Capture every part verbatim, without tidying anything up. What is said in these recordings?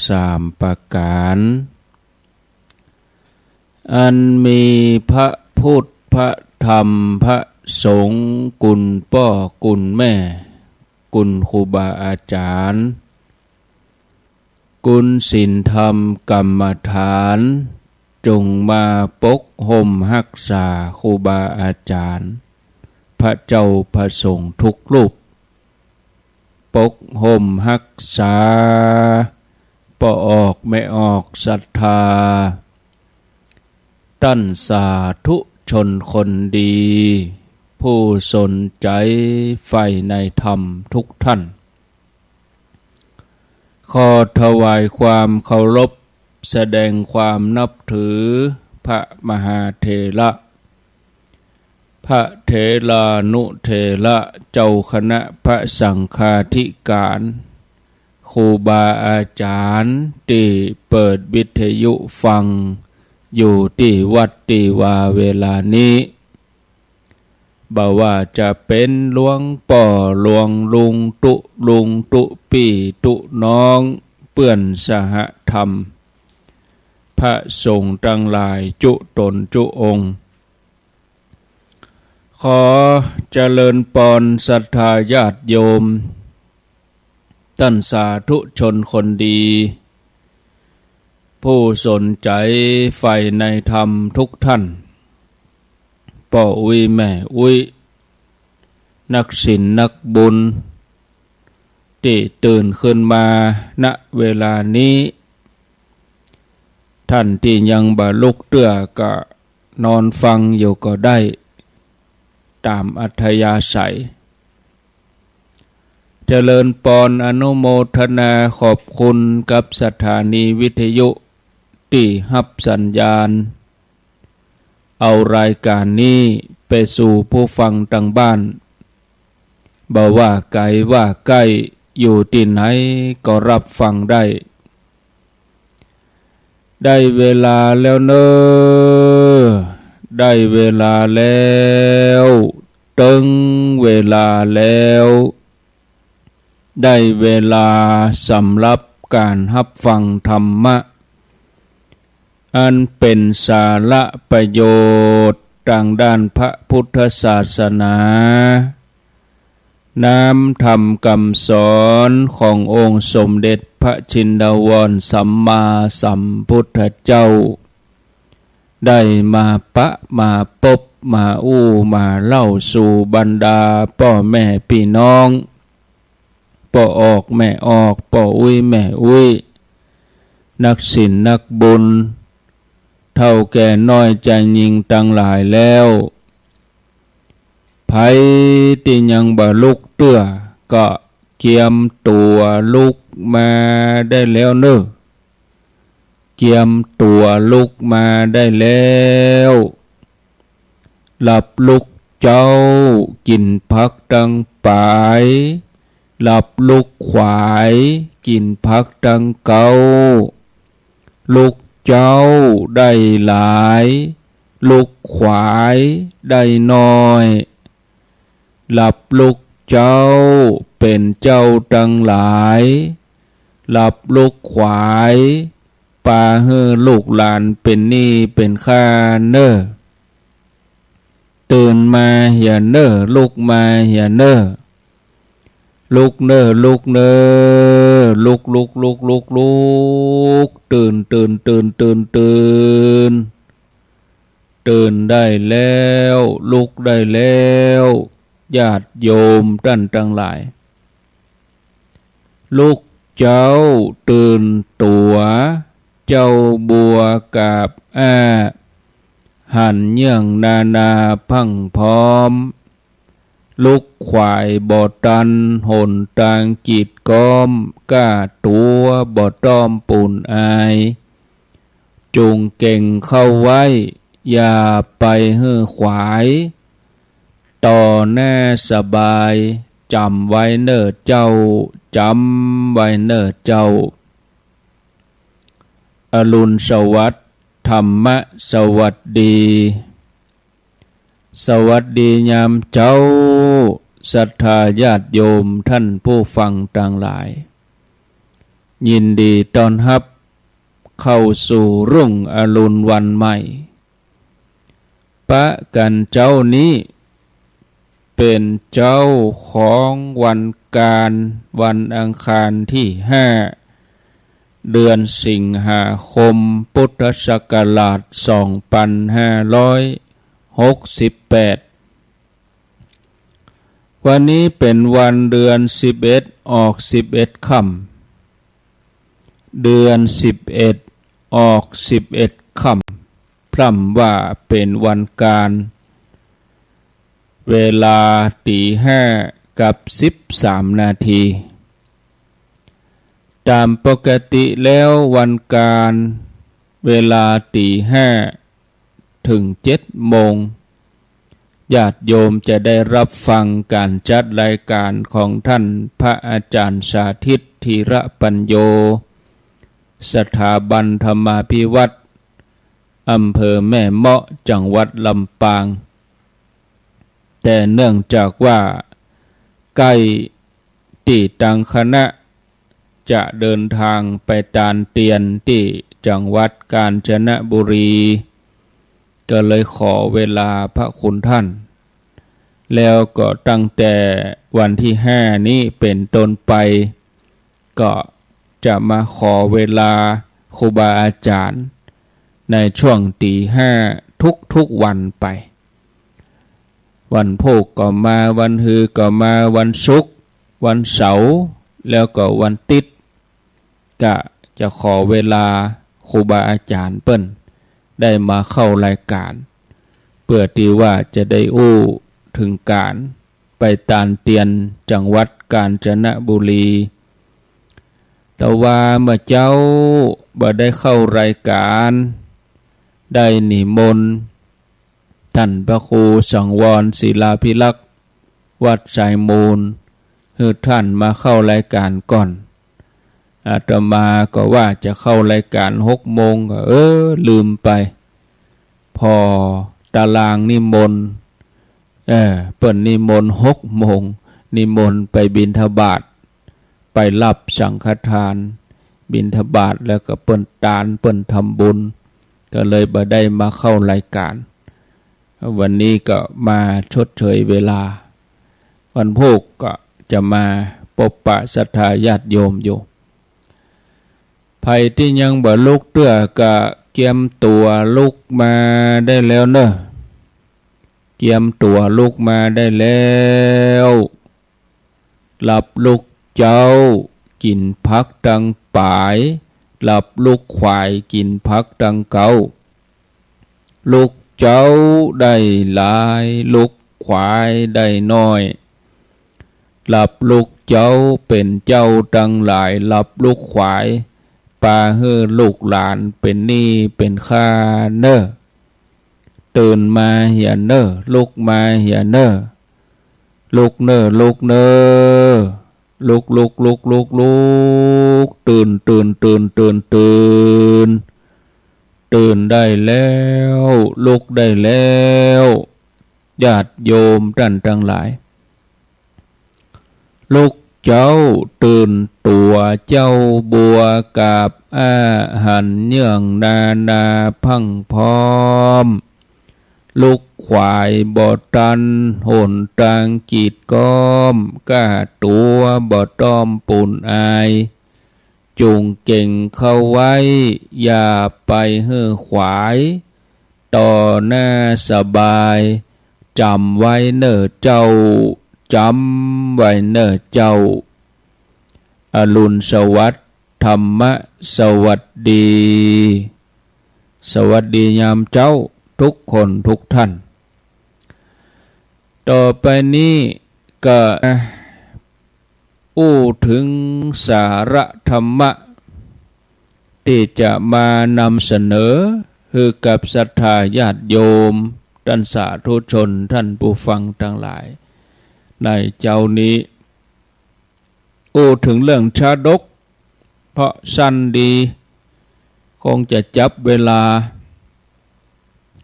สามประก๋าน อันมีพระพุทธ พระธรรม พระสงฆ์ กุณป้อกุณแม่ กุณครูบาอาจ๋ารย์ กุณศีลธรรมกรรมฐาน จงมาปกฮ่มฮักษาครูบาอาจ๋ารย์ พระเจ้าพระสงฆ์ทุกรูป ปกฮ่มฮักษา ป้อออกแม่ออกศรัทธา ต้านสาธุชนคนดี ผู้สนใจ๋ใฝ่ในธรรมทุกท่าน ขอถวายความเคารพ แสดงความนับถือ พระมหาเถระ พระเถรานุเถระ เจ้าคณะพระสังฆาธิการ ครูบาอาจ๋ารย์ตี้เปิดวิทยุฟังอยู่ตี้วัดตี้วาเวลานี้ บ่ว่าจะเป๋นหลวงป้อหลวงลุงตุ๊ลุงตุ๊ปี้ตุ๊น้อง เปื้อนสหธรรม พระสงฆ์ตังหลายจุ๊ต๋นจุ๊องค์ ขอเจริญปอนศรัทธาญาติโยม ต้านสาธุชนคนดี ผู้สนใจ๋ใฝ่ในธรรมทุกท่าน ป้ออุ๊ยแม่อุ๊ย นักศีลนักบุญ ตี้ตื่นขึ้นมา ณ เวลานี้ ท่านตี้ยังบ่ลุกเตื้อก็ นอนฟังอยู่ก็ได้ ต๋ามอัธยาศัย เจริญปอนอนุโมทนาขอบคุณกับสถานีวิทยุตี้ฮับสัญญาณ เอารายก๋านนี้ไปสู่ผู้ฟังตังบ้าน บ่ว่าไก๋ว่าใก้ อยู่ตี้ไหนก็ฮับฟังได้ ได้เวลาแล้วเน่อ ได้เวลาแล้ว เติงเวลาแล้ว ได้เวลาสำหรับก๋านฮับฟังธรรมะ อันเป๋นสาระประโยชน์ตางด้านพระพุทธศาสนา น้ำธรรมกำสอนขององค์สมเด็จพระชินวรสัมมาสัมพุทธเจ้า ได้มาปะมาปบมาอู้มาเล่าสู่บรรดาป้อแม่ปี้น้อง ป้อออกแม่ออก ป้ออุ๊ยแม่อุ๊ย นักศีลนักบุญ เฒ่าแก่น้อยจายญิงตังหลายแล้ว ใผตี้ยังบ่ลุกเตื้อ ก็เกียมตั๋วลุกมาได้แล้วเน่อ เกียมตั๋วลุกมาได้แล้ว หลับลุกเจ๊า กิ๋นผักตังป๋าย หลับลุกขวาย กิ๋นผักตังเก๊า ลุกเจ๊าได้หลาย ลุกขวายได้น้อย หลับลุกเจ๊าเป๋นเจ้าตังหลาย หลับลุกขวาย ปาหื้อลูกหลานเป๋นหนี้เป๋นค่าเน่อ ตื่นมาเหียเน่อ ลุกมาเหียเน่อ ลุกเน่อ ลุกเน่อ ลุก ลุก ลุก ลุก ลุก ตื่น ตื่น ตื่น ตื่น ตื่น ตื่นได้แล้ว ลุกได้แล้ว ญาติโยมต้านตังหลาย ลุกเจ๊าตื่นตั๋ว เจ๊าบัวกาบอ้า หันเยื่องนานาพรั่งพร้อม ลุกขวายบ่ตัน หนตางกีดก๊อม ก้าตั๋วบ่ต้อมปูนอาย จุ่งเก่งเข้าไว้ อย่าไปหื้อขวาย ต่อหน้าสบาย จ๋ำไว้เน่อเจ้า จ๋ำไว้เน่อเจ้า อรุณสวัสดิ์ ธรรมะสวัสดี สวัสดียามเจ๊า ศรัทธาญาติโยมต้านผู้ฟังตังหลาย ยินดีต้อนฮับเข้าสู่รุ่งอรุณวันใหม่ ปะกั๋นเจ๊านี้ เป๋นเจ๊าของวันก๋าน วันอังคารตี้ห้า เดือนสิงหาคม พุทธศักราชสองปันห้าร้อยหกสิบแปด วันนี้เป๋นวันเดือนสิบเอ็ด ออกสิบเอ็ดค่ำ เดือนสิบเอ็ด ออกสิบเอ็ดค่ำ พร่ำว่าเป๋นวันก๋าน เวลาตี๋ห้ากับสิบสามนาที ต๋ามปกติแล้ววันก๋าน เวลาตี๋ห้าเถิงเจ็ดโมง ญาติโยมจะได้ฮับฟังก๋านจัดรายก๋านของต้านพระอาจ๋ารย์สาธิต ธีระปัญโญ สถาบันธรรมาภิวัฒน์ อำเภอแม่เมาะ จังหวัดลำปาง แต่เนื่องจากว่าใก้ตี้ตังคณะจะเดินตางไปตานเตียนตี้จังหวัดกาญจนบุรี ก็เลยขอเวลาพระคุณต้าน แล้วก็ตั้งแต่วันตี้ห้านี้เป๋นต้นไป ก็จะมาขอเวลาครูบาอาจ๋ารย์ในช่วงตี๋ห้าทุกๆวันไป วันพูกก็มา วันฮือก็มา วันศุกร์ วันเสาร์ แล้วก็วันติ๊ด ก็จะขอเวลาครูบาอาจ๋ารย์เปิ้นได้มาเข้ารายก๋าน เปื้อตี้ว่าจะได้อู้เถิงก๋านไปตานเตียนจังหวัดกาญจนบุรี แต่ว่าเมื่อเจ๊าบ่ได้เข้ารายก๋าน ได้นิมนต์ต้านพระครูสังวรศิลาภิรักษ์ วัดสายมูล หื้อต้านมาเข้ารายก๋านก่อน อาตมาก็ว่าจะเข้ารายก๋านหกโมง ก็ เออ ลืมไป ผ่อตารางนิมนต์ เออ เปิ้นนิมนต์หกโมง นิมนต์ไปบิณฑบาต ไปฮับสังฆทาน บิณฑบาตแล้วก็เปิ้นตาน เปิ้นทำบุญ ก็เลยบ่ได้มาเข้ารายก๋าน วันนี้ก็มาชดเชยเวลา วันพูกก็จะมาปบปะศรัทธาญาติโยมอยู่ ใผตี้ยังบ่ลุกเตื้อก็เกียมตั๋วลุกมาได้แล้วเน่อ เกียมตั๋วลุกมาได้แล้ว หลับลุกเจ๊า กิ๋นผักตังป๋าย หลับลุกขวาย กิ๋นผักตังเก๊า ลุกเจ๊าได้หลาย ลุกขวายได้น้อย หลับลุกเจ๊าเป๋นเจ้าตังหลาย หลับลุกขวาย ปาหื้อลูกหลานเป๋นหนี้เป๋นค่าเน่อ ตื่นมาเหียเน่อ ลุกมาเหียเน่อ ลุกเน่อ ลุกเน่อ ลุก ลุก ลุก ลุก ลุก ตื่น ตื่น ตื่น ตื่น ตื่น ตื่นได้แล้ว ลุกได้แล้ว ญาติโยมต้านตังหลาย ลุกเจ๊าตื่นตั๋วเจ๊าบัว กาบอาหันเยื่องนานาพรั่งพร้อม ลุกขวายบ่ตันหนตางกีดก๊อม ก้าตั๋วบ่ต้อมปูนอาย จุ่งเก่งเข้าไว้ อย่าไปหื้อขวาย ต่อหน้าสบาย จ๋ำไว้เน่อเจ้า จ๋ำไว้เน่อเจ้า อรุณสวัสดิ์ ธรรมะสวัสดี สวัสดียามเจ๊าทุกคนทุกท่าน ต่อไปนี้ก็ อู้เถิงสาระธรรมะ ตี้จะมานำเสนอหื้อกับศรัทธาญาติโยม ต้านสาธุชน ต้านผู้ฟังตังหลาย ในเจ๊านี้ อู้เถิงเรื่องชาดก เพราะสั้นดี คงจะจับเวลา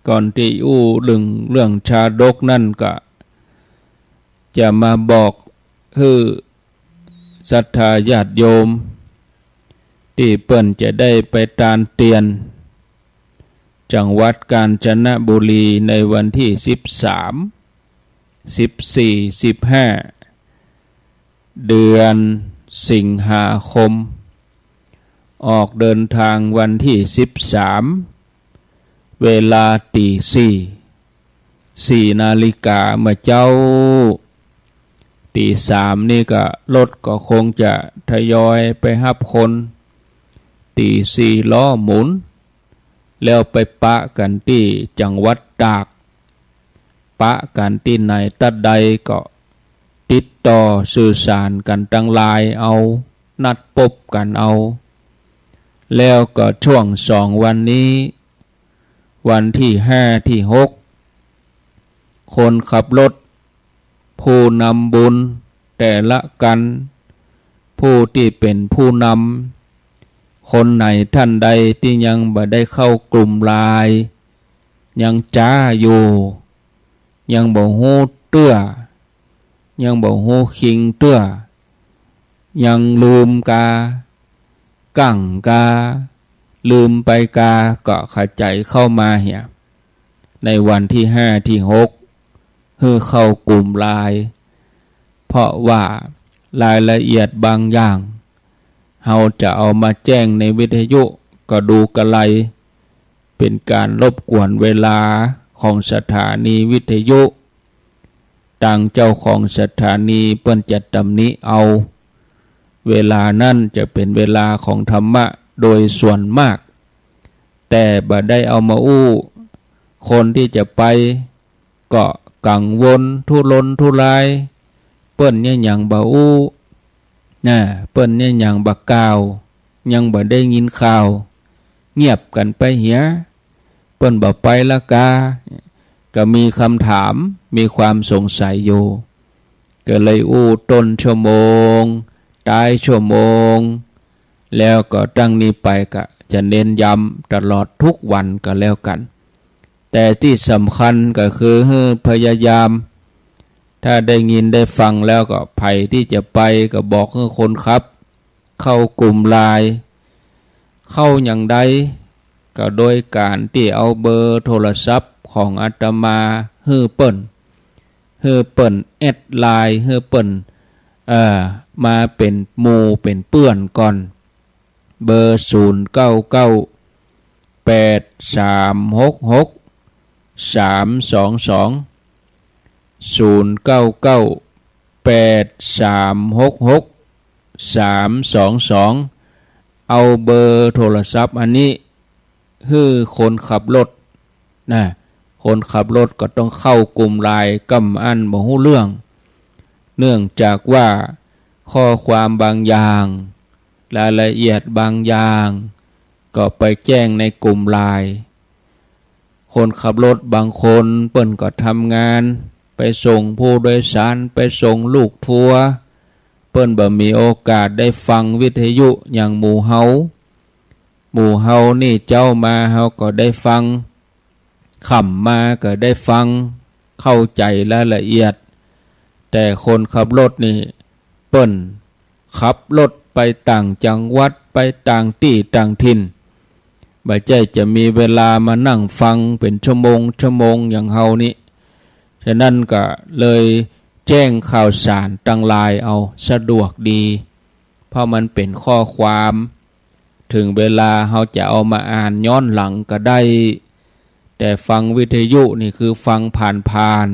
ก่อนตี้อู้เรื่อง เรื่องชาดกนั้นก็ จะมาบอกหื้อศรัทธาญาติโยม ตี้เปิ้นจะได้ไปตานเตียน จังหวัดกาญจนบุรีในวันตี้สิบสาม สิบสี่ สิบห้า เดือนสิงหาคม ออกเดินทางวันตี้สิบสาม เวลาตี๋สี่ สี่นาฬิกาเมื่อเจ๊า ตี๋สามนี่ก็รถก็คงจะทยอยไปฮับคน ตี๋สี่ล้อหมุน แล้วไปปะกั๋นตี้จังหวัดตาก ปะกั๋นตี้ไหนตั๊ดใดก็ติดต่อสื่อสารกั๋นตางไลน์เอา นัดปบกั๋นเอา แล้วก็ช่วงสองวันนี้ วันตี้ห้า ตี้หก คนขับรถ ผู้นำบุญแต่ละกั๋น ผู้ตี้เป๋นผู้นำ คนไหนท่านใดตี้ยังบ่ได้เข้ากลุ่มไลน์ ยังจ๊าอยู่ ยังบ่ฮู้เตื้อ ยังบ่ฮู้คิงเตื้อ ยังลืมกา กั๋งกา ลืมไปกา ก็ขะใจ๋เข้ามาเหีย ในวันตี้ห้า ตี้หก หื้อเข้ากลุ่มไลน์ เพราะว่ารายละเอียดบางอย่าง เฮาจะเอามาแจ้งในวิทยุก็ดูกะไร เป๋นก๋านรบกวนเวลาของสถานีวิทยุ ตางเจ้าของสถานีเปิ้นจะตำหนิเอา เวลานั้นจะเป๋นเวลาของธรรมะโดยส่วนมาก แต่บ่ได้เอามาอู้ คนตี้จะไปก็กังวลทุรนทุราย เปิ้นเยียะหยังบ่อู้ นะ เปิ้นเยียะหยังบ่กล่าว ยังบ่ได้ยินข่าว เงียบกั๋นไปเหีย เปิ้นบ่ไปละกา ก็มีกำถาม มีความสงสัยอยู่ ก็เลยอู้ต้นชั่วโมง ต๊ายชั่วโมง แล้วก็ตั้งนี้ไปก็จะเน้นย้ำตลอดทุกวันก็แล้วกั๋น แต่ตี้สำคัญก็คือหื้อพยายาม ถ้าได้ยินได้ฟังแล้วก็ใผตี้จะไปก็บอกหื้อคนขับ เข้ากลุ่มไลน์ เข้าหยังใด ก็โดยก๋านตี้เอาเบอร์โทรศัพท์ของอาตมาหื้อเปิ้น หื้อเปิ้นแอดไลน์ หื้อเปิ้น เอ่อ มาเป๋นหมู่เป๋นเปื้อนก่อน เบอร์ ศูนย์เก้าเก้า แปดสามหกหก สามสองสอง ศูนย์เก้าเก้า แปดสามหกหก สามสองสอง เอาเบอร์โทรศัพท์อันนี้หื้อคนขับรถ นะ คนขับรถก็ต้องเข้ากลุ่มไลน์ กำอั้นบ่ฮู้เรื่อง เนื่องจากว่าข้อความบางอย่าง รายละเอียดบางอย่าง ก็ไปแจ้งในกลุ่มไลน์ คนขับรถบางคนเปิ้นก็ทำงาน ไปส่งผู้โดยสาร ไปส่งลูกทัวร์ เปิ้นบ่มีโอกาสได้ฟังวิทยุอย่างหมู่เฮา หมู่เฮานี่เจ๊ามาเฮาก็ได้ฟัง ค่ำมาก็ได้ฟัง เข้าใจ๋รายละเอียด แต่คนขับรถนี่เปิ้นขับรถไปต่างจังหวัด ไปต่างตี้ต่างถิ่น บ่ใจ้จะมีเวลามานั่งฟังเป๋นชั่วโมงชั่วโมงอย่างเฮานี้ ฉะนั้นก็เลยแจ้งข่าวสารตางไลน์เอาสะดวกดี เพราะมันเป๋นข้อความ ถึงเวลาเฮาจะเอามาอ่านย้อนหลังก็ได้ แต่ฟังวิทยุนี่คือฟังผ่าน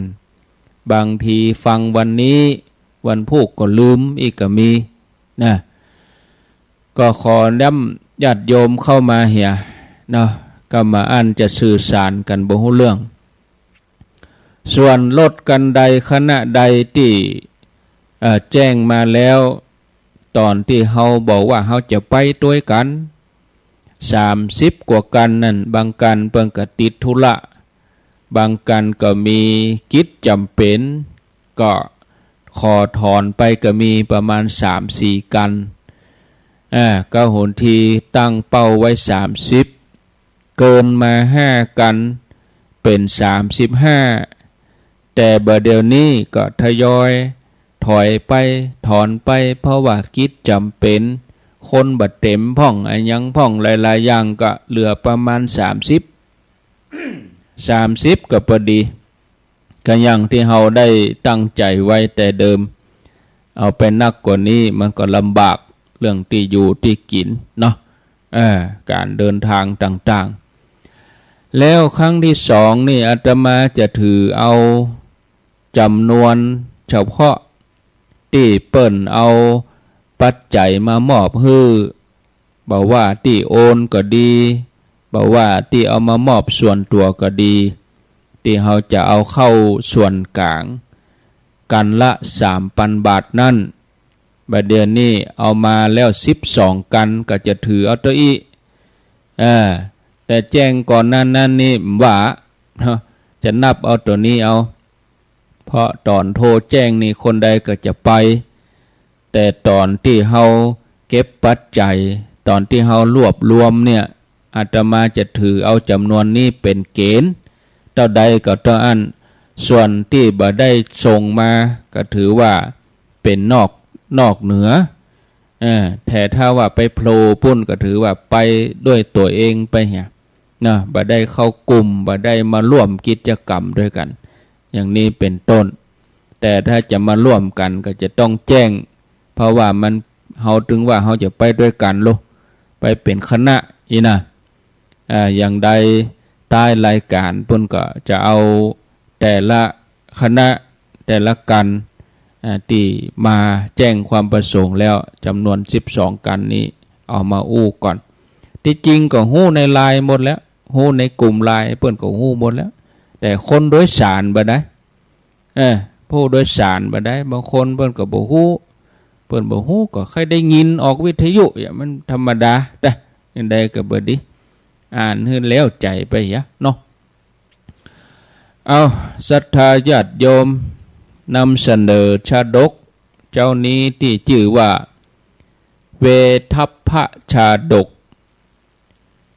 ๆ บางทีฟังวันนี้ วันพูกก็ลืมอีกก็มี นะ ก็ขอย้ำญาติโยมเข้ามาเหีย เนาะ กำอั้นจะสื่อสารกั๋นบ่ฮู้เรื่อง ส่วนรถคันใดคณะใดตี้ เอ่อ แจ้งมาแล้ว ต๋อนตี้เฮาบอกว่าเฮาจะไปตวยกั๋น สามสิบกว่าคันนั้น บางคันเปิ้นก็ติดธุระ บางคันก็มีกิจจ๋ำเป๋น ก็ขอถอนไปก็มีประมาณสามสี่คัน อ่า ก็หนทีตั้งเป้าไว้สามสิบ เกินมาห้าคัน เป๋นสามสิบห้า แต่บ่าเดี่ยวนี้ก็ทยอยถอยไป ถอนไป เพราะว่ากิจจ๋ำเป๋น คนบ่เต็มพ่อง อะหยังพ่อง หลายๆ อย่าง ก็เหลือประมาณสามสิบ สามสิบ ก็ปอดี ก็อย่างตี้เฮาได้ตั้งใจ๋ไว้แต่เดิม เอาไปนักกว่านี้มันก็ลำบากเรื่องตี้อยู่ตี้กิ๋นเนาะ เออ ก๋านเดินตางต่างๆ แล้วครั้งตี้สองนี่อาตมาจะถือเอาจ๋ำนวนเฉพาะตี้เปิ้นเอาปัจจัยมามอบหื้อ บ่ว่าตี้โอนก็ดี บ่ว่าตี้เอามามอบส่วนตั๋วก็ดี ตี้เฮาจะเอาเข้าส่วนก๋าง กั๋นละสามปันบาทนั้น บ่าเดี่ยวนี้เอามาแล้วสิบสองกั๋น ก็จะถือเอาเต้าอี้ เออ แต่แจ้งก่อนหน้านั้นนี่ว่า จะนับเอาตั๋วนี้เอา เพราะต๋อนโทรแจ้งนี่คนใดก็จะไป แต่ต๋อนตี้เฮาเก็บปัจจัย ต๋อนตี้เฮารวบรวมเนี่ย อาตมาจะถือเอาจ๋ำนวนนี้เป๋นเก๋ณฑ์ เต้าใดก็เต้าอั้น ส่วนตี้บ่ได้ส่งมาก็ถือว่าเป๋นนอก นอกเหนือ เออ แต่ถ้าว่าไปโผล่ปุ้นก็ถือว่าไปด้วยตั๋วเองไปเหีย นะ บ่ได้เข้ากลุ่ม บ่ได้มาร่วมกิจกรรมด้วยกั๋น อย่างนี้เป๋นต้น แต่ถ้าจะมาร่วมกั๋นก็จะต้องแจ้ง เพราะว่ามัน เฮาตึงว่าเฮาจะไปด้วยกั๋นโล ไปเป๋นคณะอี้นะ อ่า อย่างใดท้ายรายก๋านปุ้นก็จะเอาแต่ละคณะ แต่ละกั๋น อ่า ตี้มาแจ้งความประสงค์แล้ว จ๋ำนวนสิบสองกั๋นนี้ เอามาอู้ก่อน ตี้จริงก็ฮู้ในไลน์หมดแล้ว ฮู้ในกลุ่มไลน์เปิ้นก็ฮู้หมดแล้ว แต่คนโดยสารบ่ได้ เออ ผู้โดยสารบ่ได้ บางคนเปิ้นก็บ่ฮู้ เปิ้นบ่ฮู้ก็ใค่ได้ยินออกวิทยุ อย่างมันธรรมดา แต่อย่างใดก็บ่ดี อ่านหื้อแล้วใจ๋ไปเหียเนาะ เอา ศรัทธาญาติโยม นำเสนอชาดกเจ๊านี้ตี้จื้อว่า เวทัพพชาดก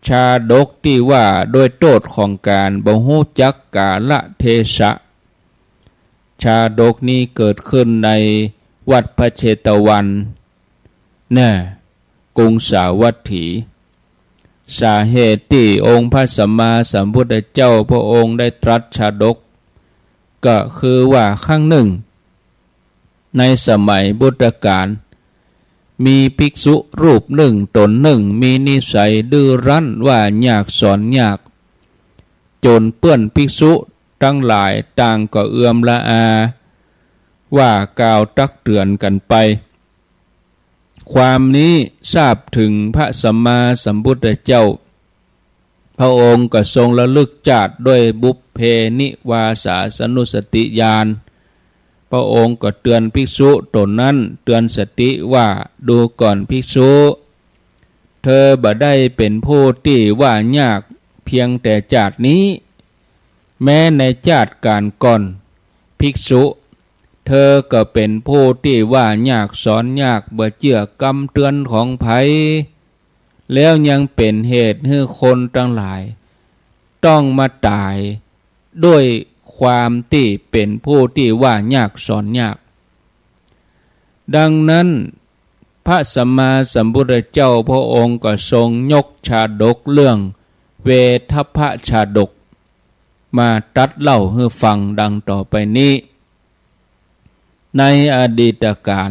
ชาดกตี้ว่าด้วยโต้ษของก๋านบ่ฮู้จักกาละเทศะ ชาดกนี้เกิดขึ้นในวัดพระเชตวัน แน่ กรุงสาวัตถี สาเหตุตี้องค์พระสัมมาสัมพุทธเจ้าพระองค์ได้ตรัสชาดก ก็คือว่าครั้งนึ่ง ในสมัยพุทธกาล มีภิกษุรูปนึ่งต๋นนึ่ง มีนิสัยดื้อรั้นว่ายากสอนยาก จ๋นเปื้อนภิกษุตังหลายต่างก็เอือมละอา ว่ากล่าวตักเตื๋อนกั๋นไป ความนี้ทราบเถิงพระสัมมาสัมพุทธเจ้า พระองค์ก็ทรงระลึกจาติด้วยบุพเพนิวาสาสนุสติญาณ พระองค์ก็เตื๋อนภิกษุต๋นนั้น เตื๋อนสติว่า ดูก่อนภิกษุ เธอบ่ได้เป๋นผู้ตี้ว่ายากเพียงแต่จาตินี้ แม้ในจาติก๋านก่อน ภิกษุ เธอก็เป๋นผู้ตี้ว่ายากสอนยาก บ่เจื้อกำเตื๋อนของใผ แล้วยังเป๋นเหตุหื้อคนตังหลาย ต้องมาต๋ายด้วยความตี้เป๋นผู้ตี้ว่ายากสอนยาก ดังนั้น พระสัมมาสัมพุทธเจ้าพระองค์ก็ทรงยกชาดกเรื่องเวทัพพชาดก มาตรัสเล่าหื้อฟังดังต่อไปนี้ ในอดีตกาล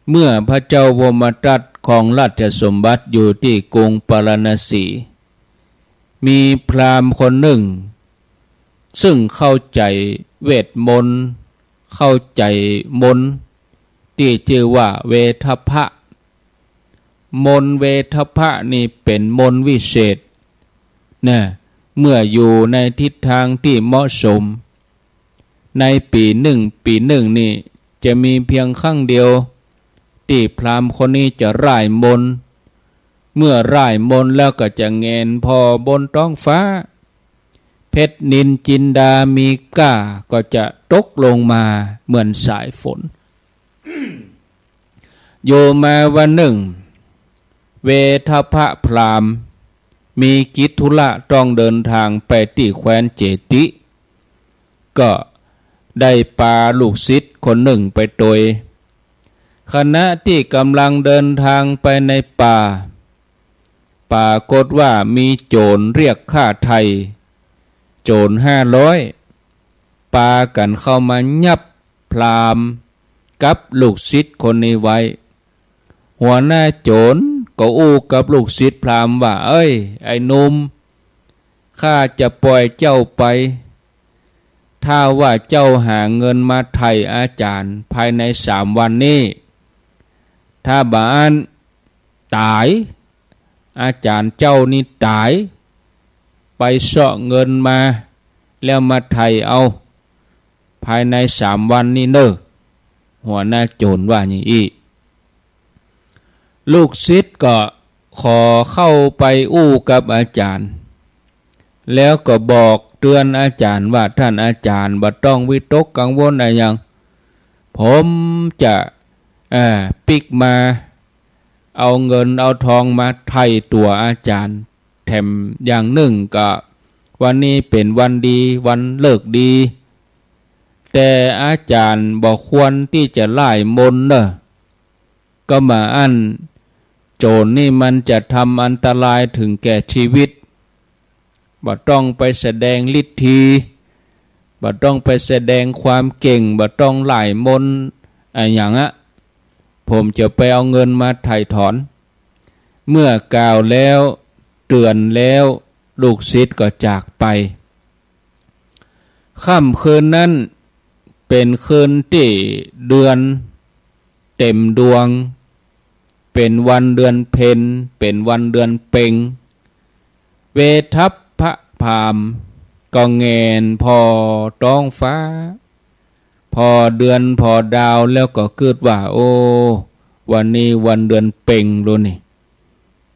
เมื่อพระเจ้าพรหมทัตครองราชสมบัติอยู่ตี้กรุงปาราณสี มีพราหมณ์คนนึ่ง ซึ่งเข้าใจ๋เวทมนต์ เข้าใจ๋มนต์ตี้จื้อว่าเวทัพพะ มนต์เวทัพพะนี้เป๋นมนต์วิเศษ นะ เมื่ออยู่ในทิศตางตี้เหมาะสม ในปี๋นึ่ง ปี๋นึ่งนี่จะมีเพียงครั้งเดียว ตี้พราหมณ์คนนี้จะร่ายมนต์ เมื่อร่ายมนต์แล้วก็จะแหงนผ่อบนต๊องฟ้า เพชรนิลจินดามีก้าก็จะตกลงมาเหมือนสายฝน อยู่มาวันนึ่ง เวทัพพะพราหมณ์มีกิจธุระต้องเดินตางไปตี้แคว้นเจติ ก็ได้ปาลูกศิษย์คนนึ่งไปตวย ขณะตี้ก่ำลังเดินตางไปในป่า ปรากฏว่ามีโจ๋รเรียกค่าไถ่ โจ๋รห้าร้อย ปากั๋นเข้ามายับพราหมณ์กับลูกศิษย์คนนี้ไว้ หัวหน้าโจ๋รก็อู้กับลูกศิษย์พราหมณ์ว่า เอ้ย ไอ้หนุ่ม ข้าจะป่อยเจ้าไป ถ้าว่าเจ้าหาเงินมาไถ่อาจ๋ารย์ภายในสามวันนี้ ถ้าบ่อั้นต๋าย อาจ๋ารย์เจ้านี่ต๋าย ไปเซาะเงินมา แล้วมาไถ่เอา ภายในสามวันนี้เน่อ หัวหน้าโจ๋รว่าอย่างอี้ ลูกศิษย์ก็ขอเข้าไปอู้กับอาจ๋ารย์ แล้วก็บอกเตื๋อนอาจ๋ารย์ว่า ต้านอาจ๋ารย์บ่ต้องวิตกกังวลอะหยัง ผมจะ เอ่อ ปิ๊กมา เอาเงินเอาทองมาไถ่ตั๋วอาจ๋ารย์ แถมอย่างนึ่งก็วันนี้เป๋นวันดี วันฤกษ์ดี แต่อาจ๋ารย์บ่ควรตี้จะล่ายมนต์เน่อ ก็บ่อั้นโจ๋รนี่มันจะทำอันตรายถึงแก่ชีวิต บ่ต้องไปแสดงฤทธี บ่ต้องไปแสดงความเก่ง บ่ต้องล่ายมนต์อะหยังอะ ผมจะไปเอาเงินมาไถ่ถอน เมื่อกล่าวแล้วเตื๋อนแล้ว ลูกศิษย์ก็จากไป ค่ำคืนนั้นเป๋นคืนตี้เดือนเต็มดวง เป๋นวันเดือนเพ็ญ เป๋นวันเดือนเป็ง เวทัพพราหมณ์ก็แหงนผ่อต๊องฟ้า ผ่อเดือนผ่อดาวแล้วก็กึ๊ดว่า โอ้ วันนี้วันเดือนเป็งแล้วนี่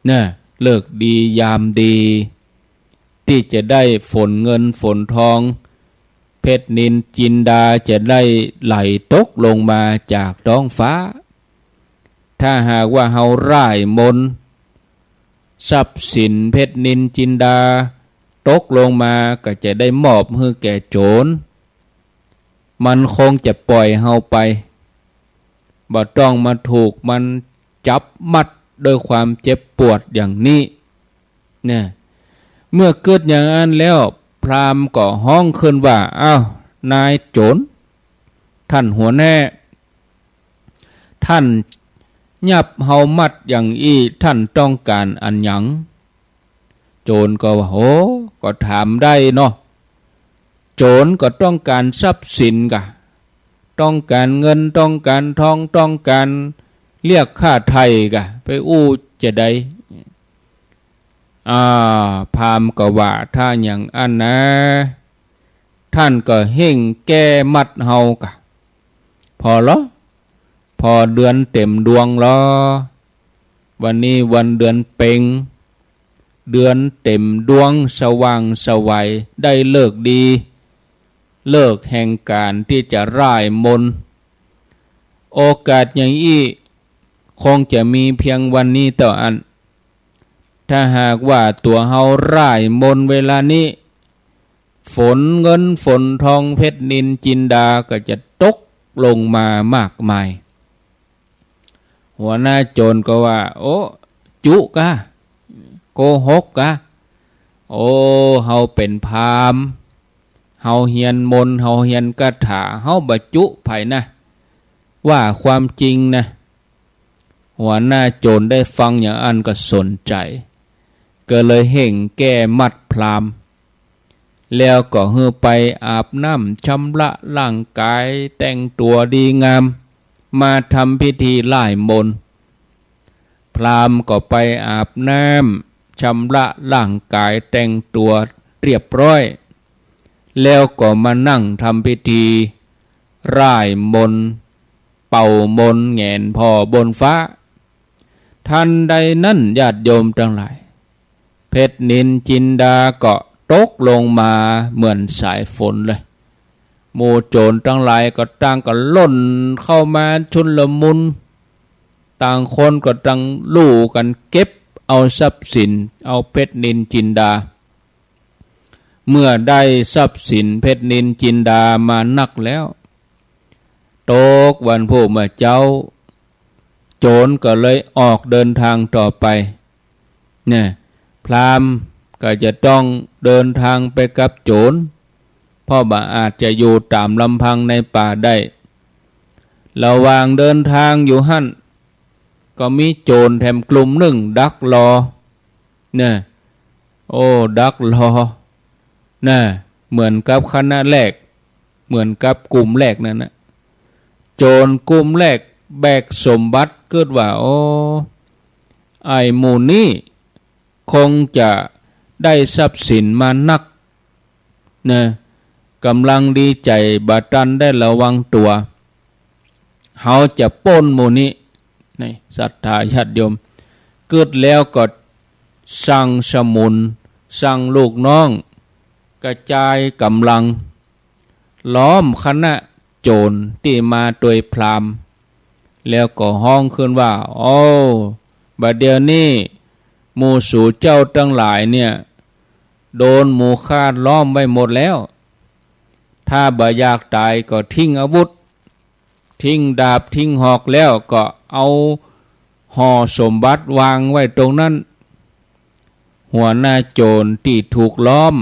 เน่อ ฤกษ์ดียามดี ตี้จะได้ฝนเงินฝนทอง เพชรนิลจินดาจะได้ไหลตกลงมาจากต๊องฟ้า ถ้าหากว่าเฮาล่ายมนต์ ทรัพย์สินเพชรนิลจินดาตกลงมาก็จะได้มอบหื้อแก่โจ๋ร มันคงจะป่อยเฮาไป บ่ต้องมาถูกมันจับมัดด้วยความเจ็บปวดอย่างนี้ เนี่ย เมื่อกึ๊ดอย่างอั้นแล้ว พราหมณ์ก็ฮ้องขึ้นว่า อ้าว นายโจ๋ร ต้านหัวหน้า ต้านยับเฮามัดอย่างอี้ ต้านต้องก๋านอะหยัง โจ๋รก็ว่า โห ก็ถามได้เนาะ โจ๋รก็ต้องก๋านทรัพย์สินก่ะ ต้องก๋านเงิน ต้องก๋านทอง ต้องก๋านเรียกค่าไถ่ก่ะ ไปอู้จะใด อ่า พราหมณ์ก็ว่า ถ้าอย่างอั้นนะ ต้านก็เฮ่งแก้มัดเฮาก่ะ ผ่อลอ ผ่อเดือนเต็มดวงลอ วันนี้วันเดือนเป็ง เดือนเต็มดวงสว่างไสว ได้ฤกษ์ดี ฤกษ์แห่งก๋านตี้จะล่ายมนต์ โอกาสอย่างอี้คงจะมีเพียงวันนี้เต้าอั้น ถ้าหากว่าตั๋วเฮาล่ายมนต์เวลานี้ ฝนเงินฝนทองเพชรนิลจินดาก็จะตกลงมามากมาย หัวหน้าโจ๋รก็ว่า โอ้ จุ๊กะ โกหกกะ โอ้ เฮาเป๋นพราหมณ์ เฮาเฮียนมนต์ เฮาเฮียนคาถา เฮาบ่จุ๊ใผนะ ว่าความจริงนะ หัวหน้าโจ๋รได้ฟังอย่างอั้นก็สนใจ๋ ก็เลยเฮ่งแก้มัดพราหมณ์ แล้วก็หื้อไปอาบน้ำชำระร่างก๋าย แต่งตั๋วดีงาม มาทำพิธีล่ายมนต์ พราหมณ์ก็ไปอาบน้ำชำระร่างก๋าย แต่งตั๋วเรียบร้อย แล้วก็มานั่งทำพิธีล่ายมนต์ เป่ามนต์แหงนผ่อบนฟ้า ทันใดนั้นญาติโยมตังหลาย เพชรนิลจินดาก็ตกลงมาเหมือนสายฝนเลย หมู่โจ๋รตังหลายก็ต่างก็ล่นเข้ามาชุลมุน ต่างคนก็ต่างลู่กั๋นเก็บเอาทรัพย์สิน เอาเพชรนิลจินดา เมื่อได้ทรัพย์สินเพชรนิลจินดามานักแล้ว ตกวันพูกเมื่อเจ๊า โจรก็เลยออกเดินทางต่อไป เนี่ย พราหมณ์ก็จะต้องเดินทางไปกับโจร เพราะบ่อาจจะอยู่ต๋ามลำพังในป่าได้ ระหว่างเดินทางอยู่หั้น ก็มีโจรแถมกลุ่มนึ่งดักรอ เนี่ย โอ้ ดักรอ น่ะ เหมือนกับคณะแรก เหมือนกับกลุ่มแรกนั้นนะ โจรกลุ่มแรกแบกสมบัติ กึ๊ดว่า โอ้ ไอ้หมู่นี้คงจะได้ทรัพย์สินมานัก นะ ก่ำลังดีใจ๋ บ่ตันได้ระวังตั๋ว เฮาจะปล้นหมู่นี้ นี่ ศรัทธาญาติโยม กึ๊ดแล้วก็สั่งสมุน สั่งลูกน้อง กระจายก่ำลัง ล้อมคณะโจรตี้มาตวยพราหมณ์ แล้วก็ฮ้องขึ้นว่า โอ้ บ่าเดี่ยวนี้หมู่สูเจ้าตังหลายเนี่ย โดนหมู่ข้าล้อมไว้หมดแล้ว ถ้าบ่อยากต๋ายก็ทิ้งอาวุธ ทิ้งดาบทิ้งหอกแล้วก็เอาห่อสมบัติวางไว้ตรงนั้น หัวหน้าโจรตี้ถูกล้อม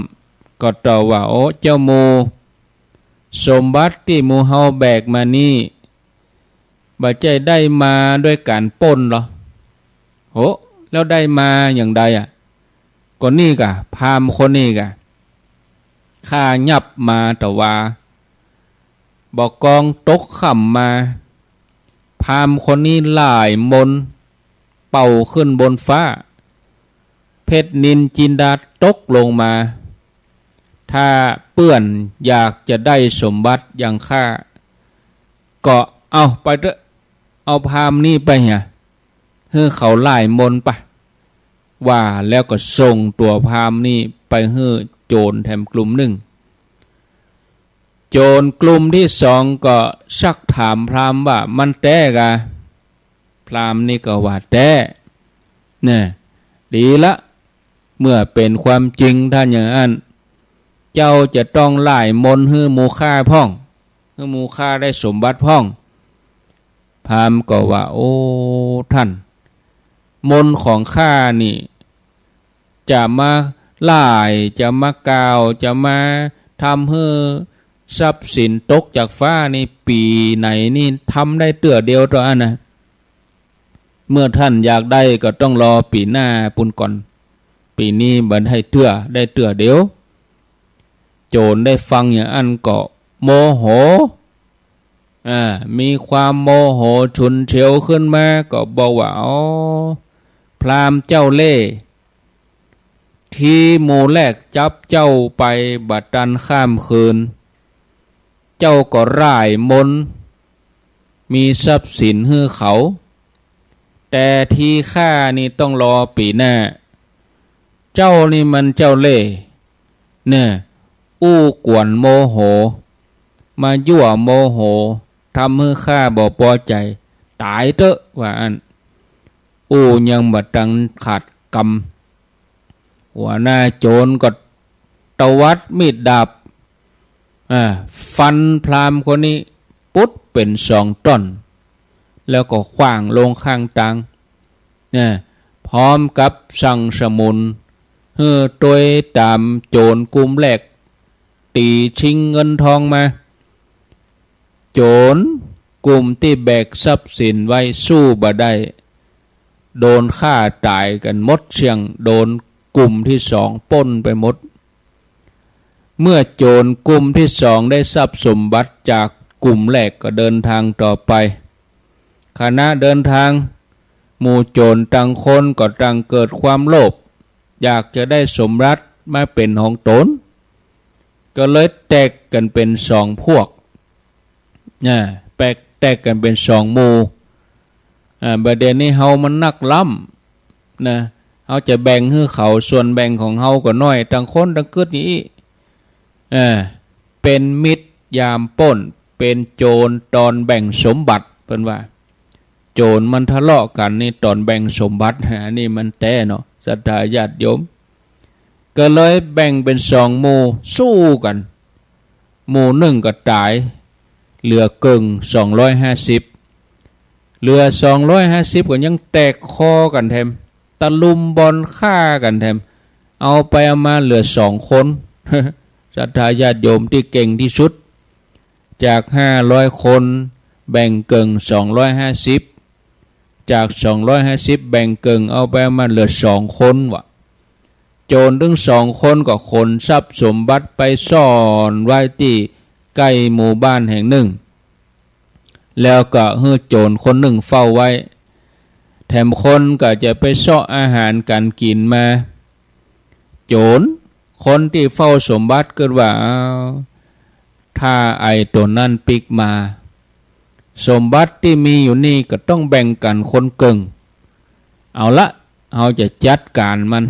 ก็ตอบว่า โอ้ เจ้าหมู่ สมบัติตี้หมู่เฮาแบกมานี้ บ่ใจ้ได้มาด้วยก๋านปล้นหรอ โห แล้วได้มาอย่างใดอะ ก็นี่ก่ะ พราหมณ์คนนี้ก่ะ ข้ายับมาตะวา บ่ากองตกค่ำมา พราหมณ์คนนี้หล่ายมนต์ เป่าขึ้นบนฟ้า เพชรนิลจินดาตกลงมา ถ้าเปื้อนอยากจะได้สมบัติอย่างข้า ก็เอาไปเต๊อะ เอาพราหมณ์นี้ไปเหีย หื้อเขาหล่ายมนต์ไป ว่าแล้วก็ส่งตั๋วพราหมณ์นี้ไปหื้อโจรแถมกลุ่มนึ่ง โจรกลุ่มตี้สองก็ซักถามพราหมณ์ว่ามันแต๊ก่า พราหมณ์นี้ก็ว่าแต๊ เนี่ย ดีละ เมื่อเป๋นความจริงท่านอย่างอั้น เจ้าจะต้องหล่ายมนต์หื้อหมู่ข้าพ่อง หื้อหมู่ข้าได้สมบัติพ่อง พราหมณ์ก็ว่า โอ้ ท่าน มนต์ของข้านี่ จะมาหล่าย จะมากล่าว จะมาทำหื้อทรัพย์สินตกจากฟ้านี่ ปี๋ไหนนี่ทำได้เตื้อเดียวเต้าอั้นนะ เมื่อท่านอยากได้ก็ต้องรอปี๋หน้าปู้นก่อน ปี๋นี้บ่ได้เตื้อ ได้เตื้อเดียว โจรได้ฟังอย่างอั้นก็โมโห อ่า มีความโมโหฉุนเฉียวขึ้นมาก็บอกว่า อ๋อ พราหมณ์เจ้าเล่ห์ ตี้หมู่แรกจับเจ้าไปบ่ตันข้ามคืน เจ้าก็หล่ายมนต์ มีทรัพย์สินหื้อเขา แต่ตี้ข้านี่ต้องรอปี๋หน้า เจ้านี่มันเจ้าเล่ห์ เนี่ย อู้กวนโมโห มายั่วโมโห ทำหื้อข้าบ่ปอใจ๋ ต๋ายเต๊อะ ว่าอั้น อู้ยังบ่ตันขาดกำ หัวหน้าโจรก็ตวัดมีดดาบ อ่า ฟันพราหมณ์คนนี้ปุ๊ดเป๋นสองต้อน แล้วก็ขว้างลงข้างตาง เนี่ย พร้อมกับสั่งสมุน หื้อตวยต๋ามโจรกลุ่มแรก ตี๋ชิงเงินทองมา โจรกลุ่มตี้แบกทรัพย์สินไว้สู้บ่ได้ โดนฆ่าต๋ายกั๋นหมดเสี้ยง โดนกลุ่มตี้สองปล้นไปหมด เมื่อโจรกลุ่มตี้สองได้ทรัพย์สมบัติจากกลุ่มแรกก็เดินทางต่อไป ขณะเดินทาง หมู่โจรต่างคนก็ต่างเกิดความโลภ อยากจะได้สมบัติมาเป๋นของตน ก็เลยแตกกั๋นเป๋นสองพวก นะ แตก แตกกั๋นเป๋นสองหมู่ อ่า บ่าเดี่ยวนี้เฮามันนักล้ำ นะ เฮาจะแบ่งหื้อเขา ส่วนแบ่งของเฮาก็น้อย ต่างคนต่างกึ๊ดอย่างอี้ อ่า เป๋นมิตรยามปล้น เป๋นโจรต๋อนแบ่งสมบัติ เปิ้นว่า โจรมันทะเลาะกั๋นนี่ต๋อนแบ่งสมบัติ อันนี้มันแต๊เนาะ ศรัทธาญาติโยม ก็เลยแบ่งเป๋นสองหมู่สู้กั๋น หมู่นึ่งก็ต๋าย เหลือเกิ่ง สองร้อยห้าสิบ เหลือสองร้อยห้าสิบก็ยังแตกคอกั๋นแถม ตะลุมบอลฆ่ากั๋นแถม เอาไปเอามาเหลือสองคน ศรัทธาญาติโยมตี้เก่งตี้สุด จากห้าร้อยคน แบ่งเกิ่งสองร้อยห้าสิบ จากสองร้อยห้าสิบ แบ่งเกิ่งเอาไปเอามาเหลือสองคนวะ โจรตึงสองคนก็ขนทรัพย์สมบัติไปซ่อนไว้ตี้ใก้หมู่บ้านแห่งนึ่ง แล้วก็หื้อโจรคนนึ่งเฝ้าไว้ แถมคนก็จะไปเซาะอาหารก๋านกิ๋นมา โจรคนตี้เฝ้าสมบัติกึ๊ดว่า อ้าว ถ้าไอ้ตั๋วนั้นปิ๊กมา สมบัติตี้มีอยู่นี่ก็ต้องแบ่งกั๋นคนเกิ่ง เอาละ เฮาจะจัดก๋านมัน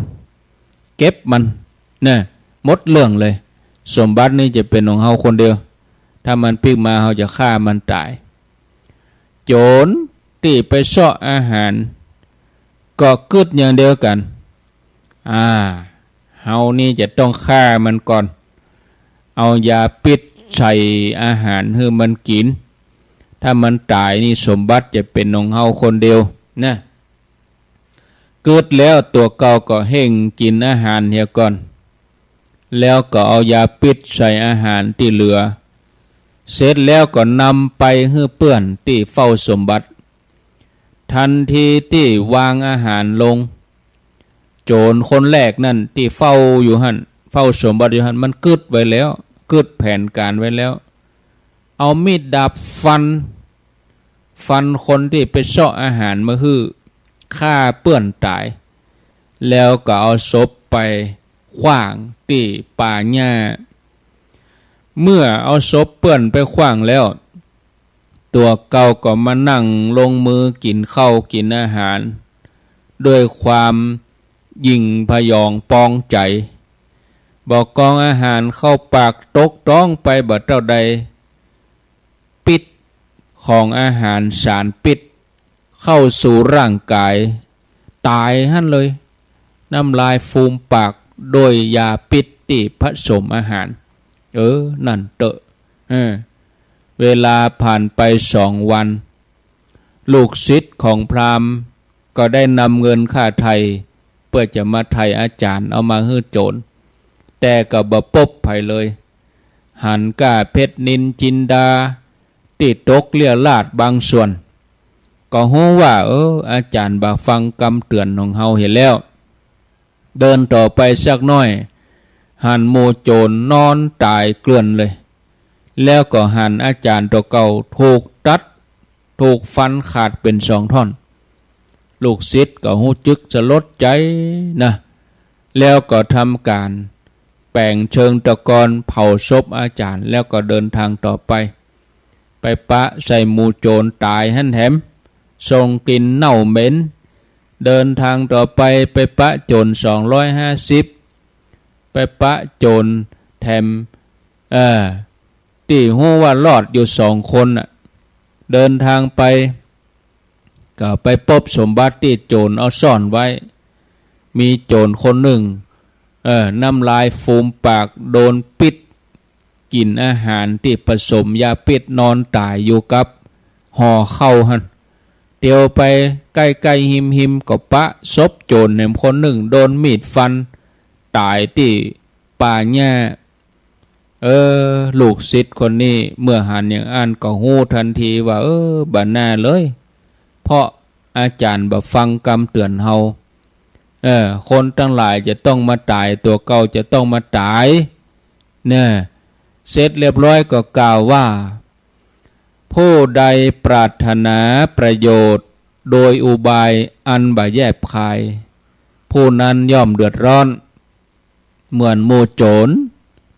เก็บมัน นะ หมดเรื่องเลย สมบัตินี่จะเป๋นของเฮาคนเดียว ถ้ามันปิ๊กมา เฮาจะฆ่ามันต๋าย โจรตี้ไปเซาะอาหาร ก็กึ๊ดอย่างเดียวกั๋น อ่า เฮานี่จะต้องฆ่ามันก่อน เอายาพิษใส่อาหารหื้อมันกิ๋น ถ้ามันต๋ายนี่สมบัติจะเป๋นของเฮาคนเดียวนะ กึ๊ดแล้วตั๋วเก่าก็เฮ่งกิ๋นอาหารเหียก่อน แล้วก็เอายาพิษใส่อาหารตี้เหลือ เสร็จแล้วก็นำไปหื้อเปื้อนตี้เฝ้าสมบัติ ทันทีตี้วางอาหารลง โจรคนแรกนั้นตี้เฝ้าอยู่หั้น เฝ้าสมบัติอยู่หั้น มันกึ๊ดไว้แล้ว กึ๊ดแผนก๋านไว้แล้ว เอามีดดาบฟัน ฟันคนตี้ไปเซาะอาหารมาหื้อ ฆ่าเปื้อนต๋าย แล้วก็เอาศพไปขว้างตี้ป่าหญ้า เมื่อเอาศพเปื้อนไปขว้างแล้ว ตั๋วเก่าก็มานั่งลงมือกิ๋นข้าวกิ๋นอาหาร ด้วยความยิ่งพยองปองใจ๋ บ่ากองอาหารเข้าปากตกต๊องไปบ่าเต้าใด พิษของอาหารสารพิษเข้าสู่ร่างก๋าย ต๋ายหั้นเลย น้ำลายฟูมปากโดยยาพิษตี้ผสมอาหาร เออ นั่นเต๊อะ เออ เวลาผ่านไปสองวัน ลูกศิษย์ของพราหมณ์ก็ได้นำเงินค่าไถ่เปื้อจะมาไถ่อาจ๋ารย์เอามาหื้อโจร แต่ก็บ่ปบใผเลย หันก้าเพชรนิลจินดาตี้ตกเรี่ยราษย์บางส่วน ก็ฮู้ว่า เออ อาจ๋ารย์บ่ฟังกำเตื๋อนของเฮาเหียแล้ว เดินต่อไปสักหน้อย หันหมู่โจรนอนต๋ายเกลื่อนเลย แล้วก็หันอาจ๋ารย์ตั๋วเก่าถูกตัด ถูกฟันขาดเป๋นสองท่อน ลูกศิษย์ก็ฮู้จึกสลดใจ๋นะ แล้วก็ทำก๋านแป๋งเชิงตะกอนเผาศพอาจ๋ารย์ แล้วก็เดินทางต่อไป ไปปะใส่หมู่โจรต๋ายหั้นแถม ส่งกลิ่นเน่าเหม็น เดินทางต่อไป ไปปะโจรสองร้อยห้าสิบ ไปปะโจรแถม เออ ตี้ฮู้ว่ารอดอยู่สองคนน่ะ เดินทางไป ก็ไปปบสมบัติตี้โจรเอาซ่อนไว้ มีโจรคนนึ่ง เออ น้ำลายฟูมปาก โดนพิษ กิ๋นอาหารตี้ผสมยาพิษนอนต๋ายอยู่กับห่อข้าวหั้น เตียวไปใก้ๆ ฮิมๆ ก็ปะศพโจรแหมคนนึ่ง โดนมีดฟันต๋ายตี้ป่าหญ้า เออ ลูกศิษย์คนนี้เมื่อหันอย่างอั้นก็ฮู้ทันทีว่า เออ บ่น่าเลย เพราะอาจ๋ารย์บ่ฟังกำเตื๋อนเฮา เออ คนตังหลายจะต้องมาต๋าย ตั๋วเก่าจะต้องมาต๋าย เนี่ย เสร็จเรียบร้อยก็กล่าวว่า ผู้ใดปรารถนาประโยชน์โดยอุบายอันบ่แยบคาย ผู้นั้นย่อมเดือดร้อน เหมือนหมู่โจร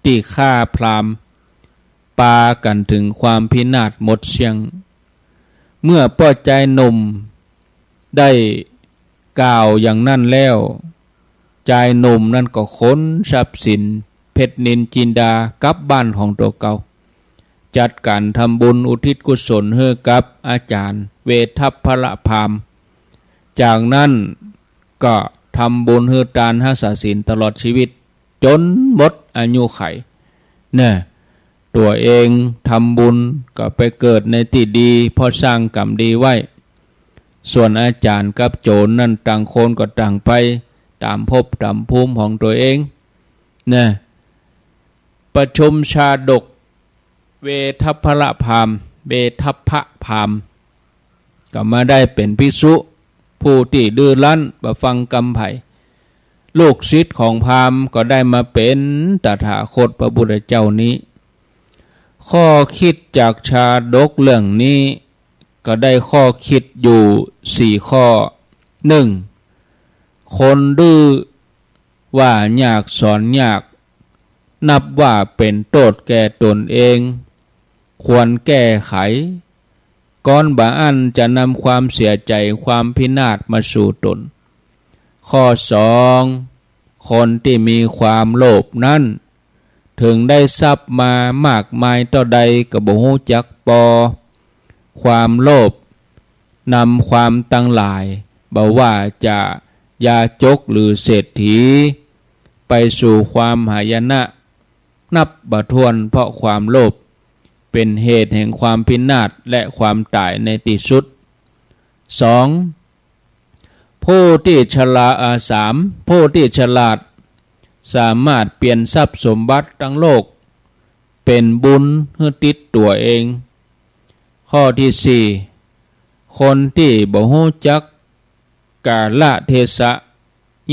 ตี้ฆ่าพราหมณ์ ปากั๋นเถิงความพินาศหมดเสี้ยง เมื่อป้อจายหนุ่มได้กล่าวอย่างนั้นแล้ว จายหนุ่มนั้นก็ขนทรัพย์สินเพชรนิลจินดากลับบ้านของตั๋วเก่า จัดก๋านทำบุญอุทิศกุศลหื้อกับอาจ๋ารย์เวทัพพละพราหมณ์ จากนั้นก็ทำบุญหื้อตานฮักษาศีลตลอดชีวิต จ๋นหมดอายุขัย เนี่ย ตั๋วเองทำบุญก็ไปเกิดในตี้ดี เพราะสร้างกรรมดีไว้ ส่วนอาจ๋ารย์กับโจ๋นนั้นต่างคนก็ต่างไปต๋ามภพต๋ามภูมิของตั๋วเองนะ ประชุมชาดกเวทัพพละพราหมณ์ เวทัพพพราหมณ์ ก็มาได้เป๋นภิกษุผู้ตี้ดื้อรั้นบ่ฟังกำใผ ลูกศิษย์ของพราหมณ์ก็ได้มาเป๋นตถาคตพระพุทธเจ้านี้ ข้อคิดจากชาดกเรื่องนี้ ก็ได้ข้อคิดอยู่สี่ข้อ หนึ่ง คนดื้อว่ายากสอนยาก นับว่าเป๋นโต้ษแก่ต๋นเอง ควรแก้ไข ก่อนบ่อั้นจะนำความเสียใจ๋ความพินาศมาสู่ต๋น ข้อสอง คนตี้มีความโลภนั้น เถิงได้ทรัพย์มามากมายเต้าใดก็บ่ฮู้จักปอ ความโลภนำความตังหลาย บ่ว่าจะยาจกหรือเศรษฐี ไปสู่ความหายนะนับบ่ถ้วน เพราะความโลภเป๋นเหตุแห่งความพินาศและความต๋ายในตี้สุด สอง ผู้ตี้ฉลาด อ่า สาม ผู้ตี้ฉลาด สามารถเปลี่ยนทรัพย์สมบัติตังโลกเป๋นบุญหื้อติดตั๋วเอง ข้อตี้สี่ คนตี้บ่ฮู้จักกาละเทศะ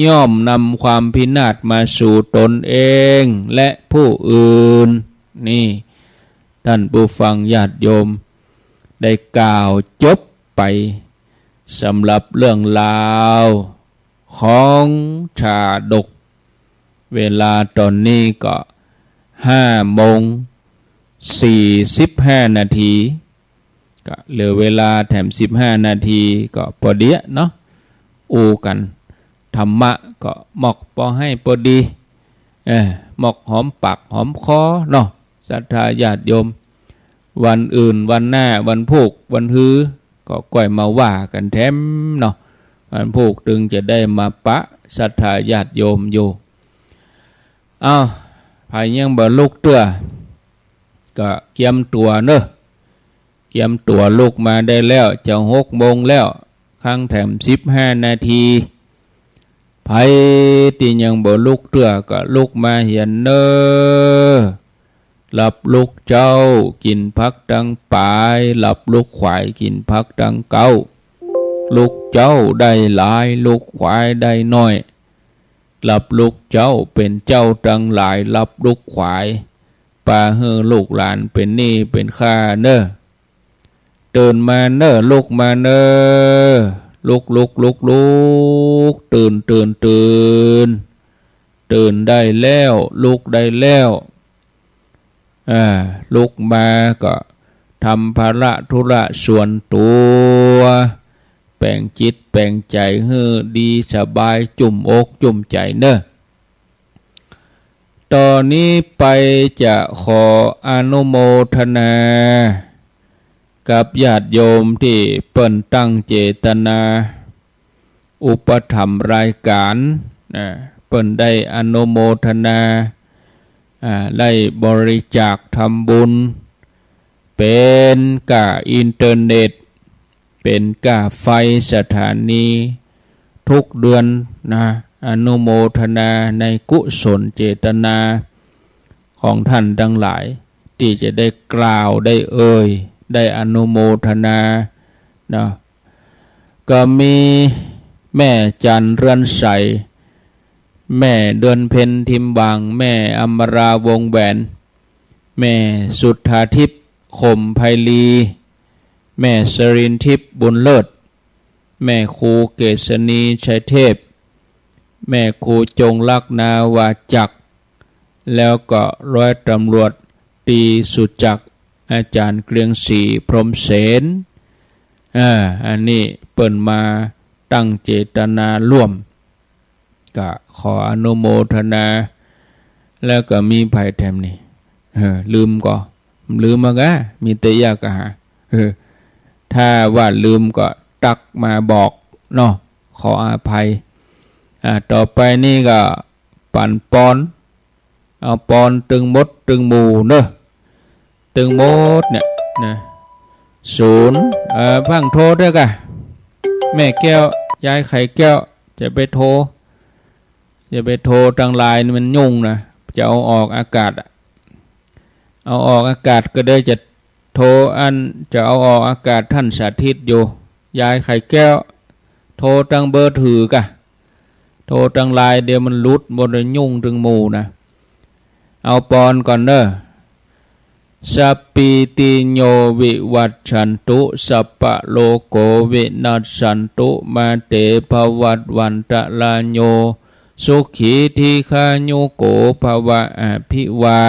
ย่อมนำความพินาศมาสู่ต๋นเองและผู้อื่น นี่ ท่านผู้ฟังญาติโยม ได้กล่าวจบไปสำหรับเรื่องราวของชาดก เวลาต๋อนนี้ก็ห้าโมงสี่สิบห้านาที ก็เหลือเวลาแถมสิบห้านาที ก็ปอเดียะเนาะ อู้กั๋นธรรมะก็มอกปอให้ปอดี เออ มอกหอมปากหอมคอเนาะ ศรัทธาญาติโยม วันอื่นวันหน้าวันพูกวันฮือ ก็ก้อยมาว่ากั๋นแถมเนาะ วันพูกตึงจะได้มาปะศรัทธาญาติโยมอยู่ อ้าว ใผยังบ่ลุกเตื้อ ก็เกียมตั๋วเนาะ เกียมตั๋วลุกมาได้แล้ว จะหกโมงแล้ว ค้างแถมสิบห้านาที ใผตี้ยังบ่ลุกเตื้อก็ลุกมาเหียนเน่อ หลับลุกเจ๊ากิ๋นผักตังป๋าย หลับลุกขวายกิ๋นผักตังเก๊า ลุกเจ๊าได้หลาย ลุกขวายได้น้อย หลับลุกเจ๊าเป๋นเจ้าตังหลาย หลับลุกขวาย ปาหื้อลูกหลานเป๋นหนี้เป๋นค่าเน่อ ตื่นมาเน่อ ลุกมาเน่อ ลุก ลุก ลุก ลุก ตื่น ตื่น ตื่น ตื่นได้แล้ว ลุกได้แล้ว อ่า ลุกมาก็ทำภาระธุระส่วนตั๋ว แป๋งจิตแป๋งใจ๋หื้อดีสบาย จุ่มอกจุ่มใจ๋เน่อ ต๋อนนี้ไปจะขออนุโมทนากับญาติโยมตี้เปิ้นตั้งเจตนาอุปถัมภ์รายก๋าน อ่า เปิ้นได้อนุโมทนา อ่า ได้บริจาคทำบุญ เป๋นก้าอินเทอร์เน็ต เป๋นก้าไฟสถานี ทุกเดือนนะ อนุโมทนาในกุศลเจตนาของท่านตังหลาย ตี้จะได้กล่าวได้เอ่ย ได้อนุโมทนาเนาะ ก็มีแม่จันทร์เรือนใส แม่เดือนเพ็ญทิมหว่าง แม่อมราวงศ์แหวน แม่สุทธาทิพย์ ขมไพลี แม่สรินทิพย์ บุญเลิศ แม่ครูเกษณี ชัยเทพ แม่ครูจงรัก นาวาจักร แล้วก็ร้อยตำรวจตรีสุจักร อาจ๋ารย์เกรียงศรี พรหมเสน อ่า อันนี้เปิ้นมาตั้งเจตนาร่วม ก็ขออนุโมทนา แล้วก็มีใผแถมนี่ เออ ลืมก่อ ลืมมากะ มีแต่ยากะหา เออ ถ้าว่าลืมก็ตักมาบอกเนาะ ขออภัย อ่า ต่อไปนี่ก็ปั๋นปอน เอาปอนตึงหมดตึงหมู่เนาะ ตึงหมดเนี่ยนะ ศูนย์ เอ่อ ฟั่งโทรเต๊อะกะ แม่แก้ว ยายไข่แก้ว จะไปโทร จะไปโทรตางไลน์นี่มันยุ่งนะ จะเอาออกอากาศอะ เอาออกอากาศก็ได้จะโทรอัน จะเอาออกอากาศท่านสาธิตอยู่ ยายไข่แก้ว โทรตางเบอร์ถือกะ โทรตางไลน์เดี๋ยวมันหลุดหมดเลย ยุ่งตึงหมู่นะ เอาปอนก่อนเด้อ สัพพีติโยวิวัชชันตุ สัพพะโรโควินัสสันตุ มาเตภวัตวันตะราโย สุขีทีฆายุโกภวะ อภิวา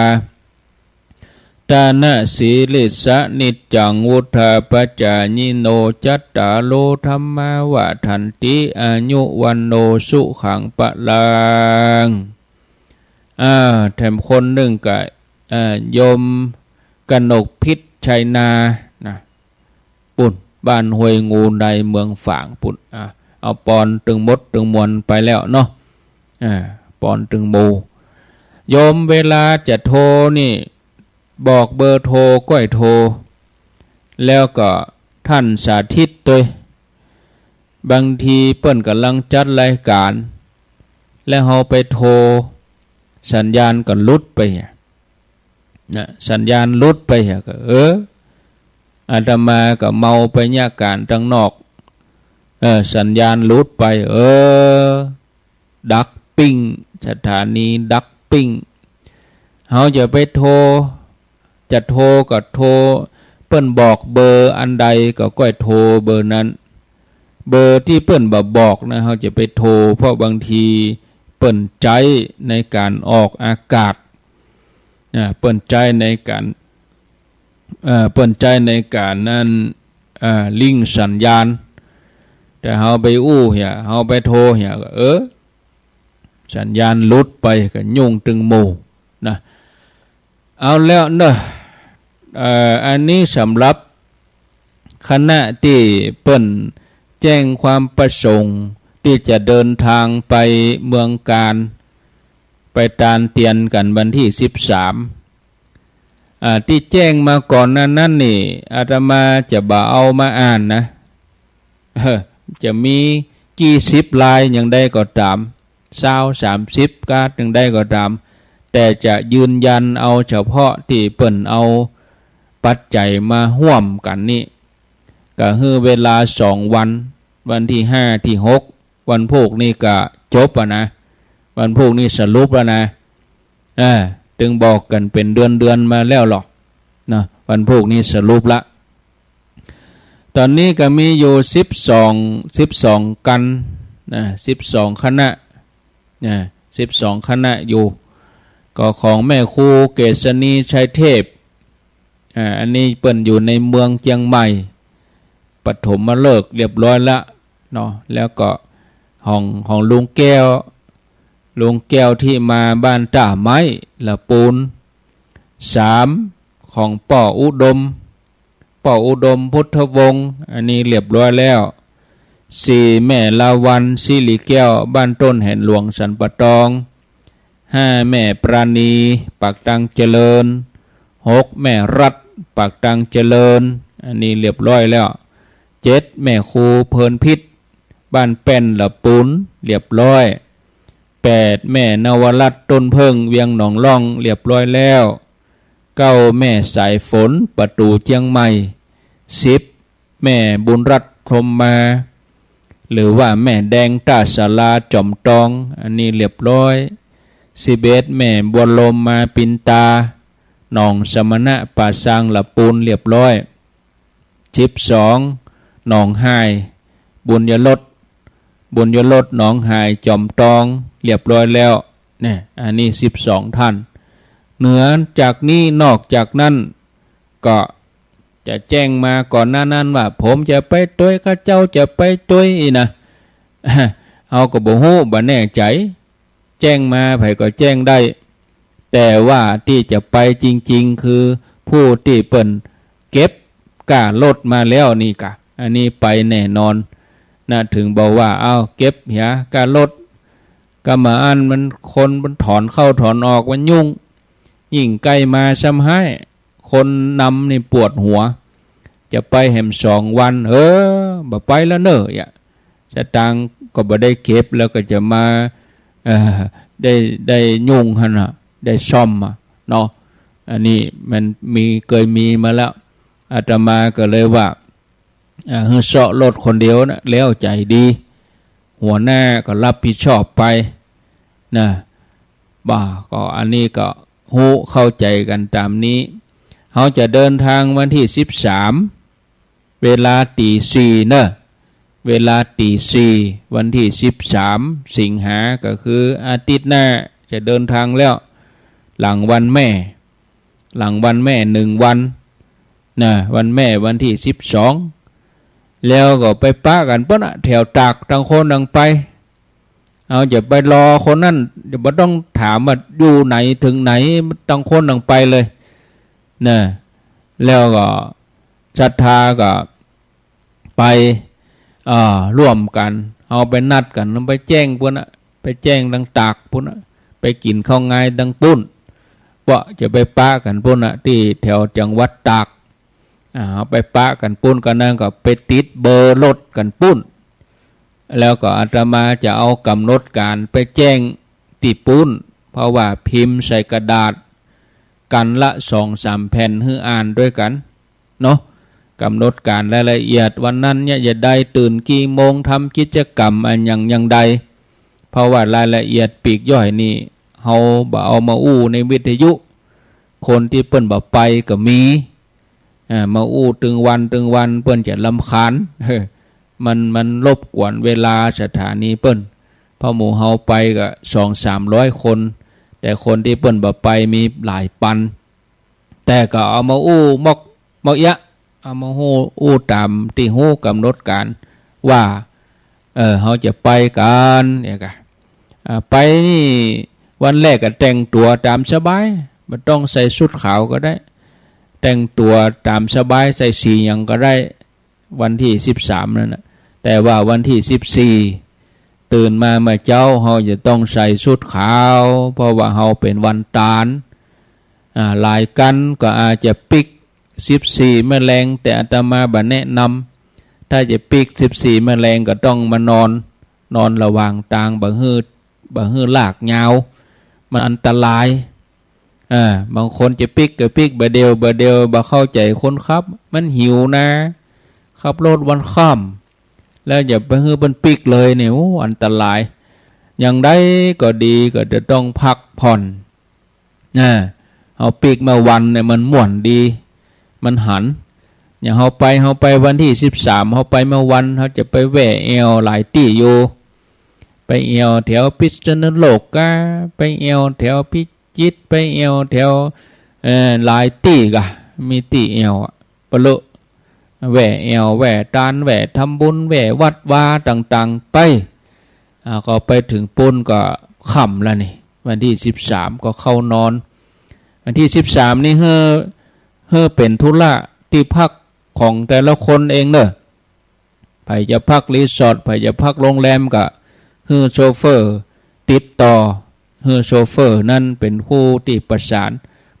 ทะนะสีลิสสะนิจจังวุฑฒาปจายิโน จัตตาโรธัมมาวัฑฒันติ อายุวัณโณสุขังพลัง อ่า แถมคนนึ่งกะ อ่า โยมกนกพิษชัยนา นะ ปุ้น บ้านห้วยงูใน เมืองฝางปุ้น อ่า เอาปอนตึงหมดตึงมวลไปแล้วเนาะ อ่า ปอนตึงหมู่ โยมเวลาจะโทรนี่ บอกเบอร์โทรก้อยโทร แล้วก็ท่านสาธิตตวย บางทีเปิ้นก่ำลังจัดรายก๋าน แล้วเฮาไปโทร สัญญาณก็หลุดไปอะ นะ สัญญาณหลุดไปอะ ก็ เออ อาตมาก็เมาไปเยียะก๋านตังนอก เออ สัญญาณหลุดไป เออ ดักปิ้ง สถานีดักปิ้ง เฮาจะไปโทร จะโทรก็โทร เปิ้นบอกเบอร์อันใดก็ก้อยโทรเบอร์นั้น เบอร์ตี้เปิ้นบ่บอกนะ เฮาจะไปโทร เพราะบางทีเปิ้นใจ๊ในก๋านออกอากาศ อ่า เปิ้นใจ๊ในก๋าน เอ่อ เปิ้นใจ๊ในก๋านนั้น อ่า ลิงก์สัญญาณ แต่เฮาไปอู้เหีย เฮาไปโทรเหีย ก็ เออ สัญญาณหลุดไป ก็ยุ่งตึงหมู่นะ เอาแล้วเนาะ เอ่อ อันนี้สำหรับคณะตี้เปิ้นแจ้งความประสงค์ตี้จะเดินทางไปเมืองกาญ ไปตานเตียนกั๋นวันตี้สิบสาม อ่า ตี้แจ้งมาก่อนหน้านั้นนี่ อาตมาจะบ่เอามาอ่านนะ เออ จะมีกี่สิบรายอย่างใดก็ต๋าม ซาว สามสิบ ก๊าดอย่างใดก็ต๋าม แต่จะยืนยันเอาเฉพาะตี้เปิ้นเอาปัจจัยมาฮ่วมกั๋นนี่ ก็หื้อเวลาสองวัน วันตี้ห้า ตี้หก วันพูกนี่ก็จบอะนะ วันพูกนี่สรุปแล้วนะ อ่า ตึงบอกกั๋นเป๋นเดือนๆ มาแล้วหรอก นะ วันพูกนี่สรุปละ ต๋อนนี้ก็มีอยู่สิบสอง สิบสองกั๋นนะ สิบสองคณะนะ สิบสองคณะอยู่ ก็ของแม่ครูเกษณี ชัยเทพ อ่า อันนี้เปิ้นอยู่ในเมืองเจียงใหม่ ปฐมฤกษ์เรียบร้อยละเนาะ แล้วก็ของ ของลุงแก้ว ลุงแก้วที่มาบ้านต้าไม้ ละปูน สาม ของป้ออุดม ป้ออุดม พุทธวงศ์ อันนี้เรียบร้อยแล้ว สี่ แม่ลาวัณ สิริแก้ว บ้านต้นแหนหลวง สันป่าตอง ห้า แม่ปราณี ปากตางเจริญ หก แม่รัฐ ปากตางเจริญ อันนี้เรียบร้อยแล้ว เจ็ด แม่ครูเพลินพิษ บ้านแป้น ละปูน เรียบร้อย แปด แม่นวรัตน์ ต้นเพิ่ง เวียงหนองล่อง เรียบร้อยแล้ว เก้า แม่สายฝน ประตู๋เจียงใหม่ สิบ แม่บุญรัตน์ พรหมมา หรือว่าแม่แดง ต้าศาลา จ๋อมตอง อันนี้เรียบร้อย สิบเอ็ด แม่บัวลม มาปินตา หนองสมณะ ป่าซาง ละปูน เรียบร้อย สิบสอง หนองฮาย บุญยรส บุญยรส หนองฮาย จ๋อมตอง เรียบร้อยแล้ว เนี่ย อันนี้สิบสองท่าน เหนือจากนี้ นอกจากนั้น ก็จะแจ้งมาก่อนหน้านั้นว่า ผมจะไปตวย ข้าเจ้าจะไปตวย อี้นะ เฮาก็บ่ฮู้ บ่แน่ใจ๋ แจ้งมา ใผก็แจ้งได้ แต่ว่าตี้จะไปจริงๆ คือผู้ตี้เปิ้นเก็บก้ารถมาแล้วนี่กะ อันนี้ไปแน่นอนนะ ถึงบอกว่า เอ้า เก็บเหียก้ารถ กำบ่อั้นมันคนมันถอนเข้าถอนออกมันยุ่ง ยิ่งใก้มาซ้ำฮ้าย คนนำนี่ปวดหัว จะไปแหมสองวัน เออ บ่ไปแล้วเน่อ อย่า ตะตางค์ก็บ่ได้เก็บ แล้วก็จะมา เอ่อ ได้ ได้ยุ่งหั้นน่ะ ได้ซ่อมอะเนาะ อันนี้มันมี เกยมีมาแล้ว อาตมาก็เลยว่า อ่า หื้อเซาะรถคนเดียวนะ แล้วใจ๋ดี หัวหน้าก็รับผิดชอบไปนะ บ่า ก็อันนี้ก็ฮู้เข้าใจ๋กั๋นต๋ามนี้ เฮาจะเดินทางวันตี้สิบสาม เวลาตี๋สี่เนาะ เวลาตี๋สี่ วันตี้สิบสามสิงหา ก็คืออาทิตย์หน้าจะเดินทางแล้ว หลังวันแม่ หลังวันแม่หนึ่งวันนะ วันแม่วันตี้สิบสอง แล้วก็ไปปะกั๋นปู๊นน่ะ แถวตาก ตังคนตังไป เฮาจะไปรอคนนั้น จะบ่ต้องถามว่าอยู่ไหนเถิงไหน ตังคนตังไปเลยนะ แล้วก็ศรัทธาก็ไป เอ่อ ร่วมกั๋น เฮาไปนัดกั๋น ไปแจ้งปู๊นน่ะ ไปแจ้งตังตากปู๊นน่ะ ไปกิ๋นข้าวงายตังปู๊น ว่าจะไปปะกั๋นปู๊นน่ะ ตี้แถวจังหวัดตาก อ่า ไปปะกั๋นปู๊น ก็นั้นก็ไปติดเบอร์รถกั๋นปู๊น แล้วก็อาตมาจะเอาก๋ำหนดก๋านไปแจ้งตี้ปู๊น เพราะว่าพิมพ์ใส่กระดาษ กั๋นละสองสามแผ่นหื้ออ่านตวยกั๋นเนาะ ก๋ำหนดก๋านรายละเอียด วันนั้นเนี่ยจะได้ตื่นกี่โมง ทำกิจกรรมอะหยังอย่างใด เพราะว่ารายละเอียดปีกย่อยนี่ เฮาบ่เอามาอู้ในวิทยุ คนตี้เปิ้นบ่ไปก็มี อ่า มาอู้ตึงวันตึงวัน เปิ้นจะรำคาญ มัน มันรบกวนเวลาสถานีเปิ้น เพราะหมู่เฮาไปก็สองสามร้อยคน แต่คนตี้เปิ้นบ่ไปมีหลายปัน แต่ก็เอามาอู้มอก มอกเยียะ เอามาอู้ อู้ต๋ามตี้ฮู้ก๋ำหนดก๋านว่า เออ เฮาจะไปกั๋นเนี่ยกะ อ่า ไปนี่วันแรกก็แต่งตั๋วต๋ามสบาย บ่ต้องใส่ชุดขาวก็ได้ แต่งตั๋วต๋ามสบาย ใส่สีหยังก็ได้ วันตี้สิบสามนั่นน่ะ แต่ว่าวันตี้สิบสี่ ตื่นมาเมื่อเจ๊า เฮาจะต้องใส่ชุดขาว เพราะว่าเฮาเป๋นวันตาน อ่า หลายกั๋นก็อาจจะปิ๊กสิบสี่แมลง แต่อาตมาบ่แนะนำ ถ้าจะปิ๊กสิบสี่แมลงก็ต้องมานอน นอนระหว่างตาง บ่หื้อ บ่หื้อลากยาว มันอันตราย อ่า บางคนจะปิ๊กก็ปิ๊กบ่าเดี่ยว บ่าเดี่ยว บ่เข้าใจ๋คนขับ มันหิวนะ ขับรถวันค่ำ แล้วอย่าไปหื้อเปิ้นปิ๊กเลยเนี่ย โอ้ อันตราย อย่างใดก็ดีก็จะต้องพักผ่อน นะ เฮาปิ๊กเมื่อวันเนี่ยมันม่วนดี มันหัน อย่างเฮาไป เฮาไปวันตี้สิบสาม เฮาไปเมื่อวัน เฮาจะไปแว่แอ่วหลายตี้อยู่ ไปแอ่วแถวพิษณุโลกกา ไปแอ่วแถวพิจิตร ไปแอ่วแถว เอ่อ หลายตี้กา มีตี้แอ่วอะ ปะเลอะ แว่แอ่ว แว่ตาน แว่ทำบุญ แว่วัดวาต่างๆ ไป อ่า ก็ไปเถิงปู๊นก็ค่ำแล้วนี่ วันตี้สิบสามก็เข้านอน วันตี้สิบสามนี่หื้อ หื้อเป๋นธุระตี้พักของแต่ละคนเองเนาะ ใผจะพักรีสอร์ท ใผจะพักโรงแรมก็หื้อโชเฟอร์ติดต่อ หื้อโชเฟอร์นั้นเป๋นผู้ตี้ประสาน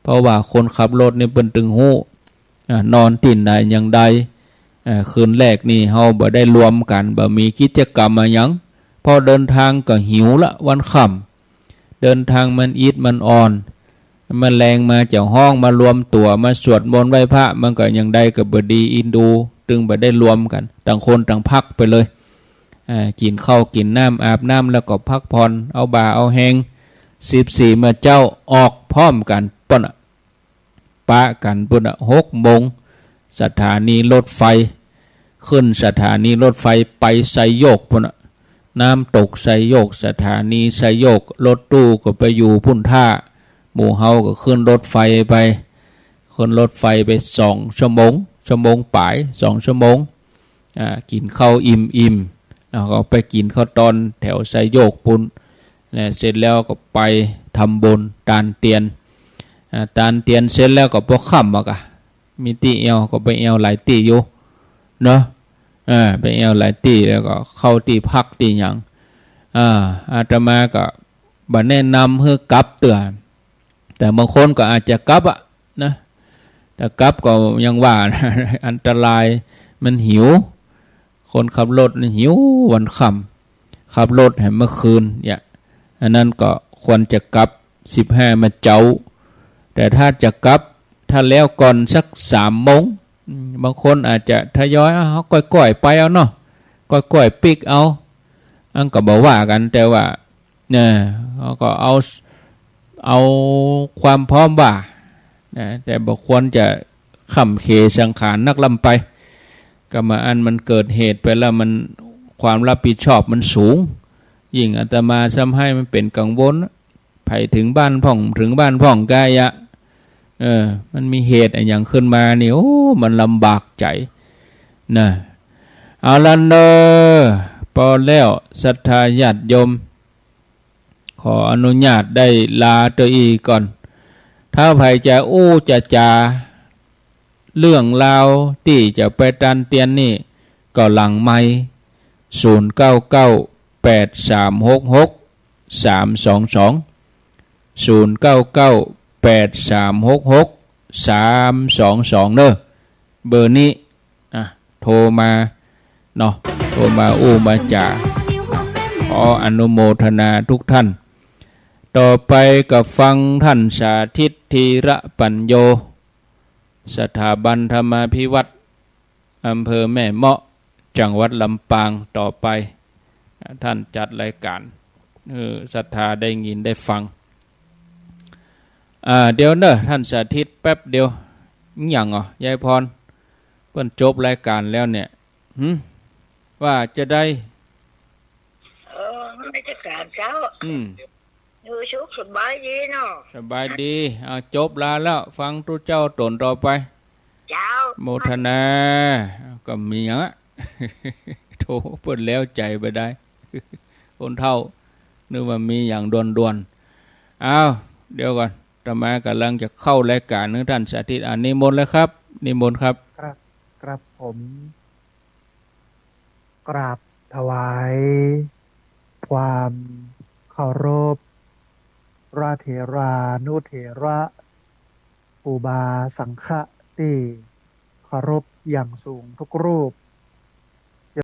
เพราะว่าคนขับรถนี่เปิ้นตึงฮู้ อ่า นอนตี้ใดอย่างใด อ่า คืนแรกนี่เฮาบ่ได้รวมกั๋น บ่มีกิจกรรมอะหยัง เพราะเดินตางก็หิวละ วันค่ำ เดินตางมันอิดมันอ่อน แมลงมาจะฮ้องมารวมตั๋ว มาสวดมนต์ไหว้พระ มันก็อย่างใดก็บ่ดีอินดู ตึงบ่ได้รวมกั๋น ต่างคนต่างพักไปเลย อ่า กิ๋นข้าวกิ๋นน้ำ อาบน้ำแล้วก็พักผ่อน เอาบ่าเอาแฮง สิบสี่เมื่อเจ๊าออกพร้อมกั๋นปู๊นน่ะ ปะกั๋นปู๊นน่ะ หกโมง สถานีรถไฟ ขึ้นสถานีรถไฟไปไซโยกปู๊นน่ะ น้ำตกไซโยก สถานีไซโยก รถตู้ก็ไปอยู่ปู๊นท่า หมู่เฮาก็ขึ้นรถไฟไป ขึ้นรถไฟไปสองชั่วโมง ชั่วโมงป๋าย สองชั่วโมง อ่า กิ๋นข้าวอิ่มๆ แล้วก็ไปกิ๋นข้าวตอนแถวไซโยกปู๊น และเสร็จแล้วก็ไปทำบุญตานเตียน อ่า ตานเตียนเสร็จแล้วก็ปอค่ำอะกะ มีตี้แอ่วก็ไปแอ่วหลายตี้อยู่เนาะ อ่า ไปแอ่วหลายตี้ แล้วก็เข้าตี้พักตี้หยัง อ่า อาตมาก็บ่แนะนำหื้อกลับเตื้อ แต่บางคนก็อาจจะกลับอะนะ แต่กลับก็ยังว่า อันตราย มันหิว คนขับรถนี่หิววันค่ำ ขับรถแหมเมื่อคืนเนี่ย อันนั้นก็ควรจะกลับสิบห้ามาเจ๊า แต่ถ้าจะกลับ ถ้าแล้วก่อนสักสามโมง อืม บางคนอาจจะทยอย เอา ก้อยๆ ไปเอาเนาะ ก้อยๆ ปิ๊กเอา อันก็บ่ว่ากั๋น แต่ว่า เนี่ย เขาก็เอา เอาความพร้อมว่า นะ แต่บ่ควรจะค่ำเคสังขารนักล้ำไป ก็มาอันมันเกิดเหตุไปแล้วมัน ความรับผิดชอบมันสูง ยิ่งอาตมาซ้ำหื้อมันเป๋นกังวล ใผเถิงบ้านพ่อง เถิงบ้านพ่องกายะ เออ มันมีเหตุอะหยังขึ้นมานี่ โอ้ มันลำบากใจ๋ นะ เอาละเน่อ ปอแล้ว ศรัทธาญาติโยม ขออนุญาตได้ลาตวยอี้ก่อน ถ้าใผจะอู้จะจ๋า เรื่องราวตี้จะไปตันเตียนนี่ ก็หลังไมค์ ศูนย์เก้าเก้า แปดสามหกหก สามสองสอง ศูนย์เก้าเก้า แปดสามหกหก สามสองสอง เน่อ เบอร์นี้ อ่ะ โทรมาเนาะ โทรมาอู้มาจ๋า ขออนุโมทนาทุกท่าน ต่อไปก็ฟังท่านสาธิต ธีระปัญโญ สถาบันธรรมาภิวัฒน์ อำเภอแม่เมาะ จังหวัดลำปางต่อไป ท่านจัดรายการ เออ ศรัทธาได้ยินได้ฟัง อ่า เดี๋ยวเน่อ ท่านสาธิต แป๊บเดียว อิหยังเหรอ ยายพร เปิ้นจบรายการแล้วเนี่ย หึ ว่าจะได้ เออ ราชก๋านเจ้า อืม อยู่สุขสบายดีเนาะ สบายดี เอา จบลาแล้ว ฟังตุ๊เจ้าต๋นต่อไป เจ้า โมทนา ก็มีหยังอะ โถ เปิ้นแล้วใจ๋ไปได้ คนเฒ่า นึกว่ามีหยังด่วนๆ อ้าว เดี๋ยวก่อน อาตมากำลังจะเข้ารายการของท่านสาธิต อ่ะ นิมนต์เลยครับ นิมนต์ครับ ครับ ครับผม กราบถวายความเคารพ พระเถรานุเถระ ครูบาสังฆะตี้เคารพอย่างสูงทุกรูป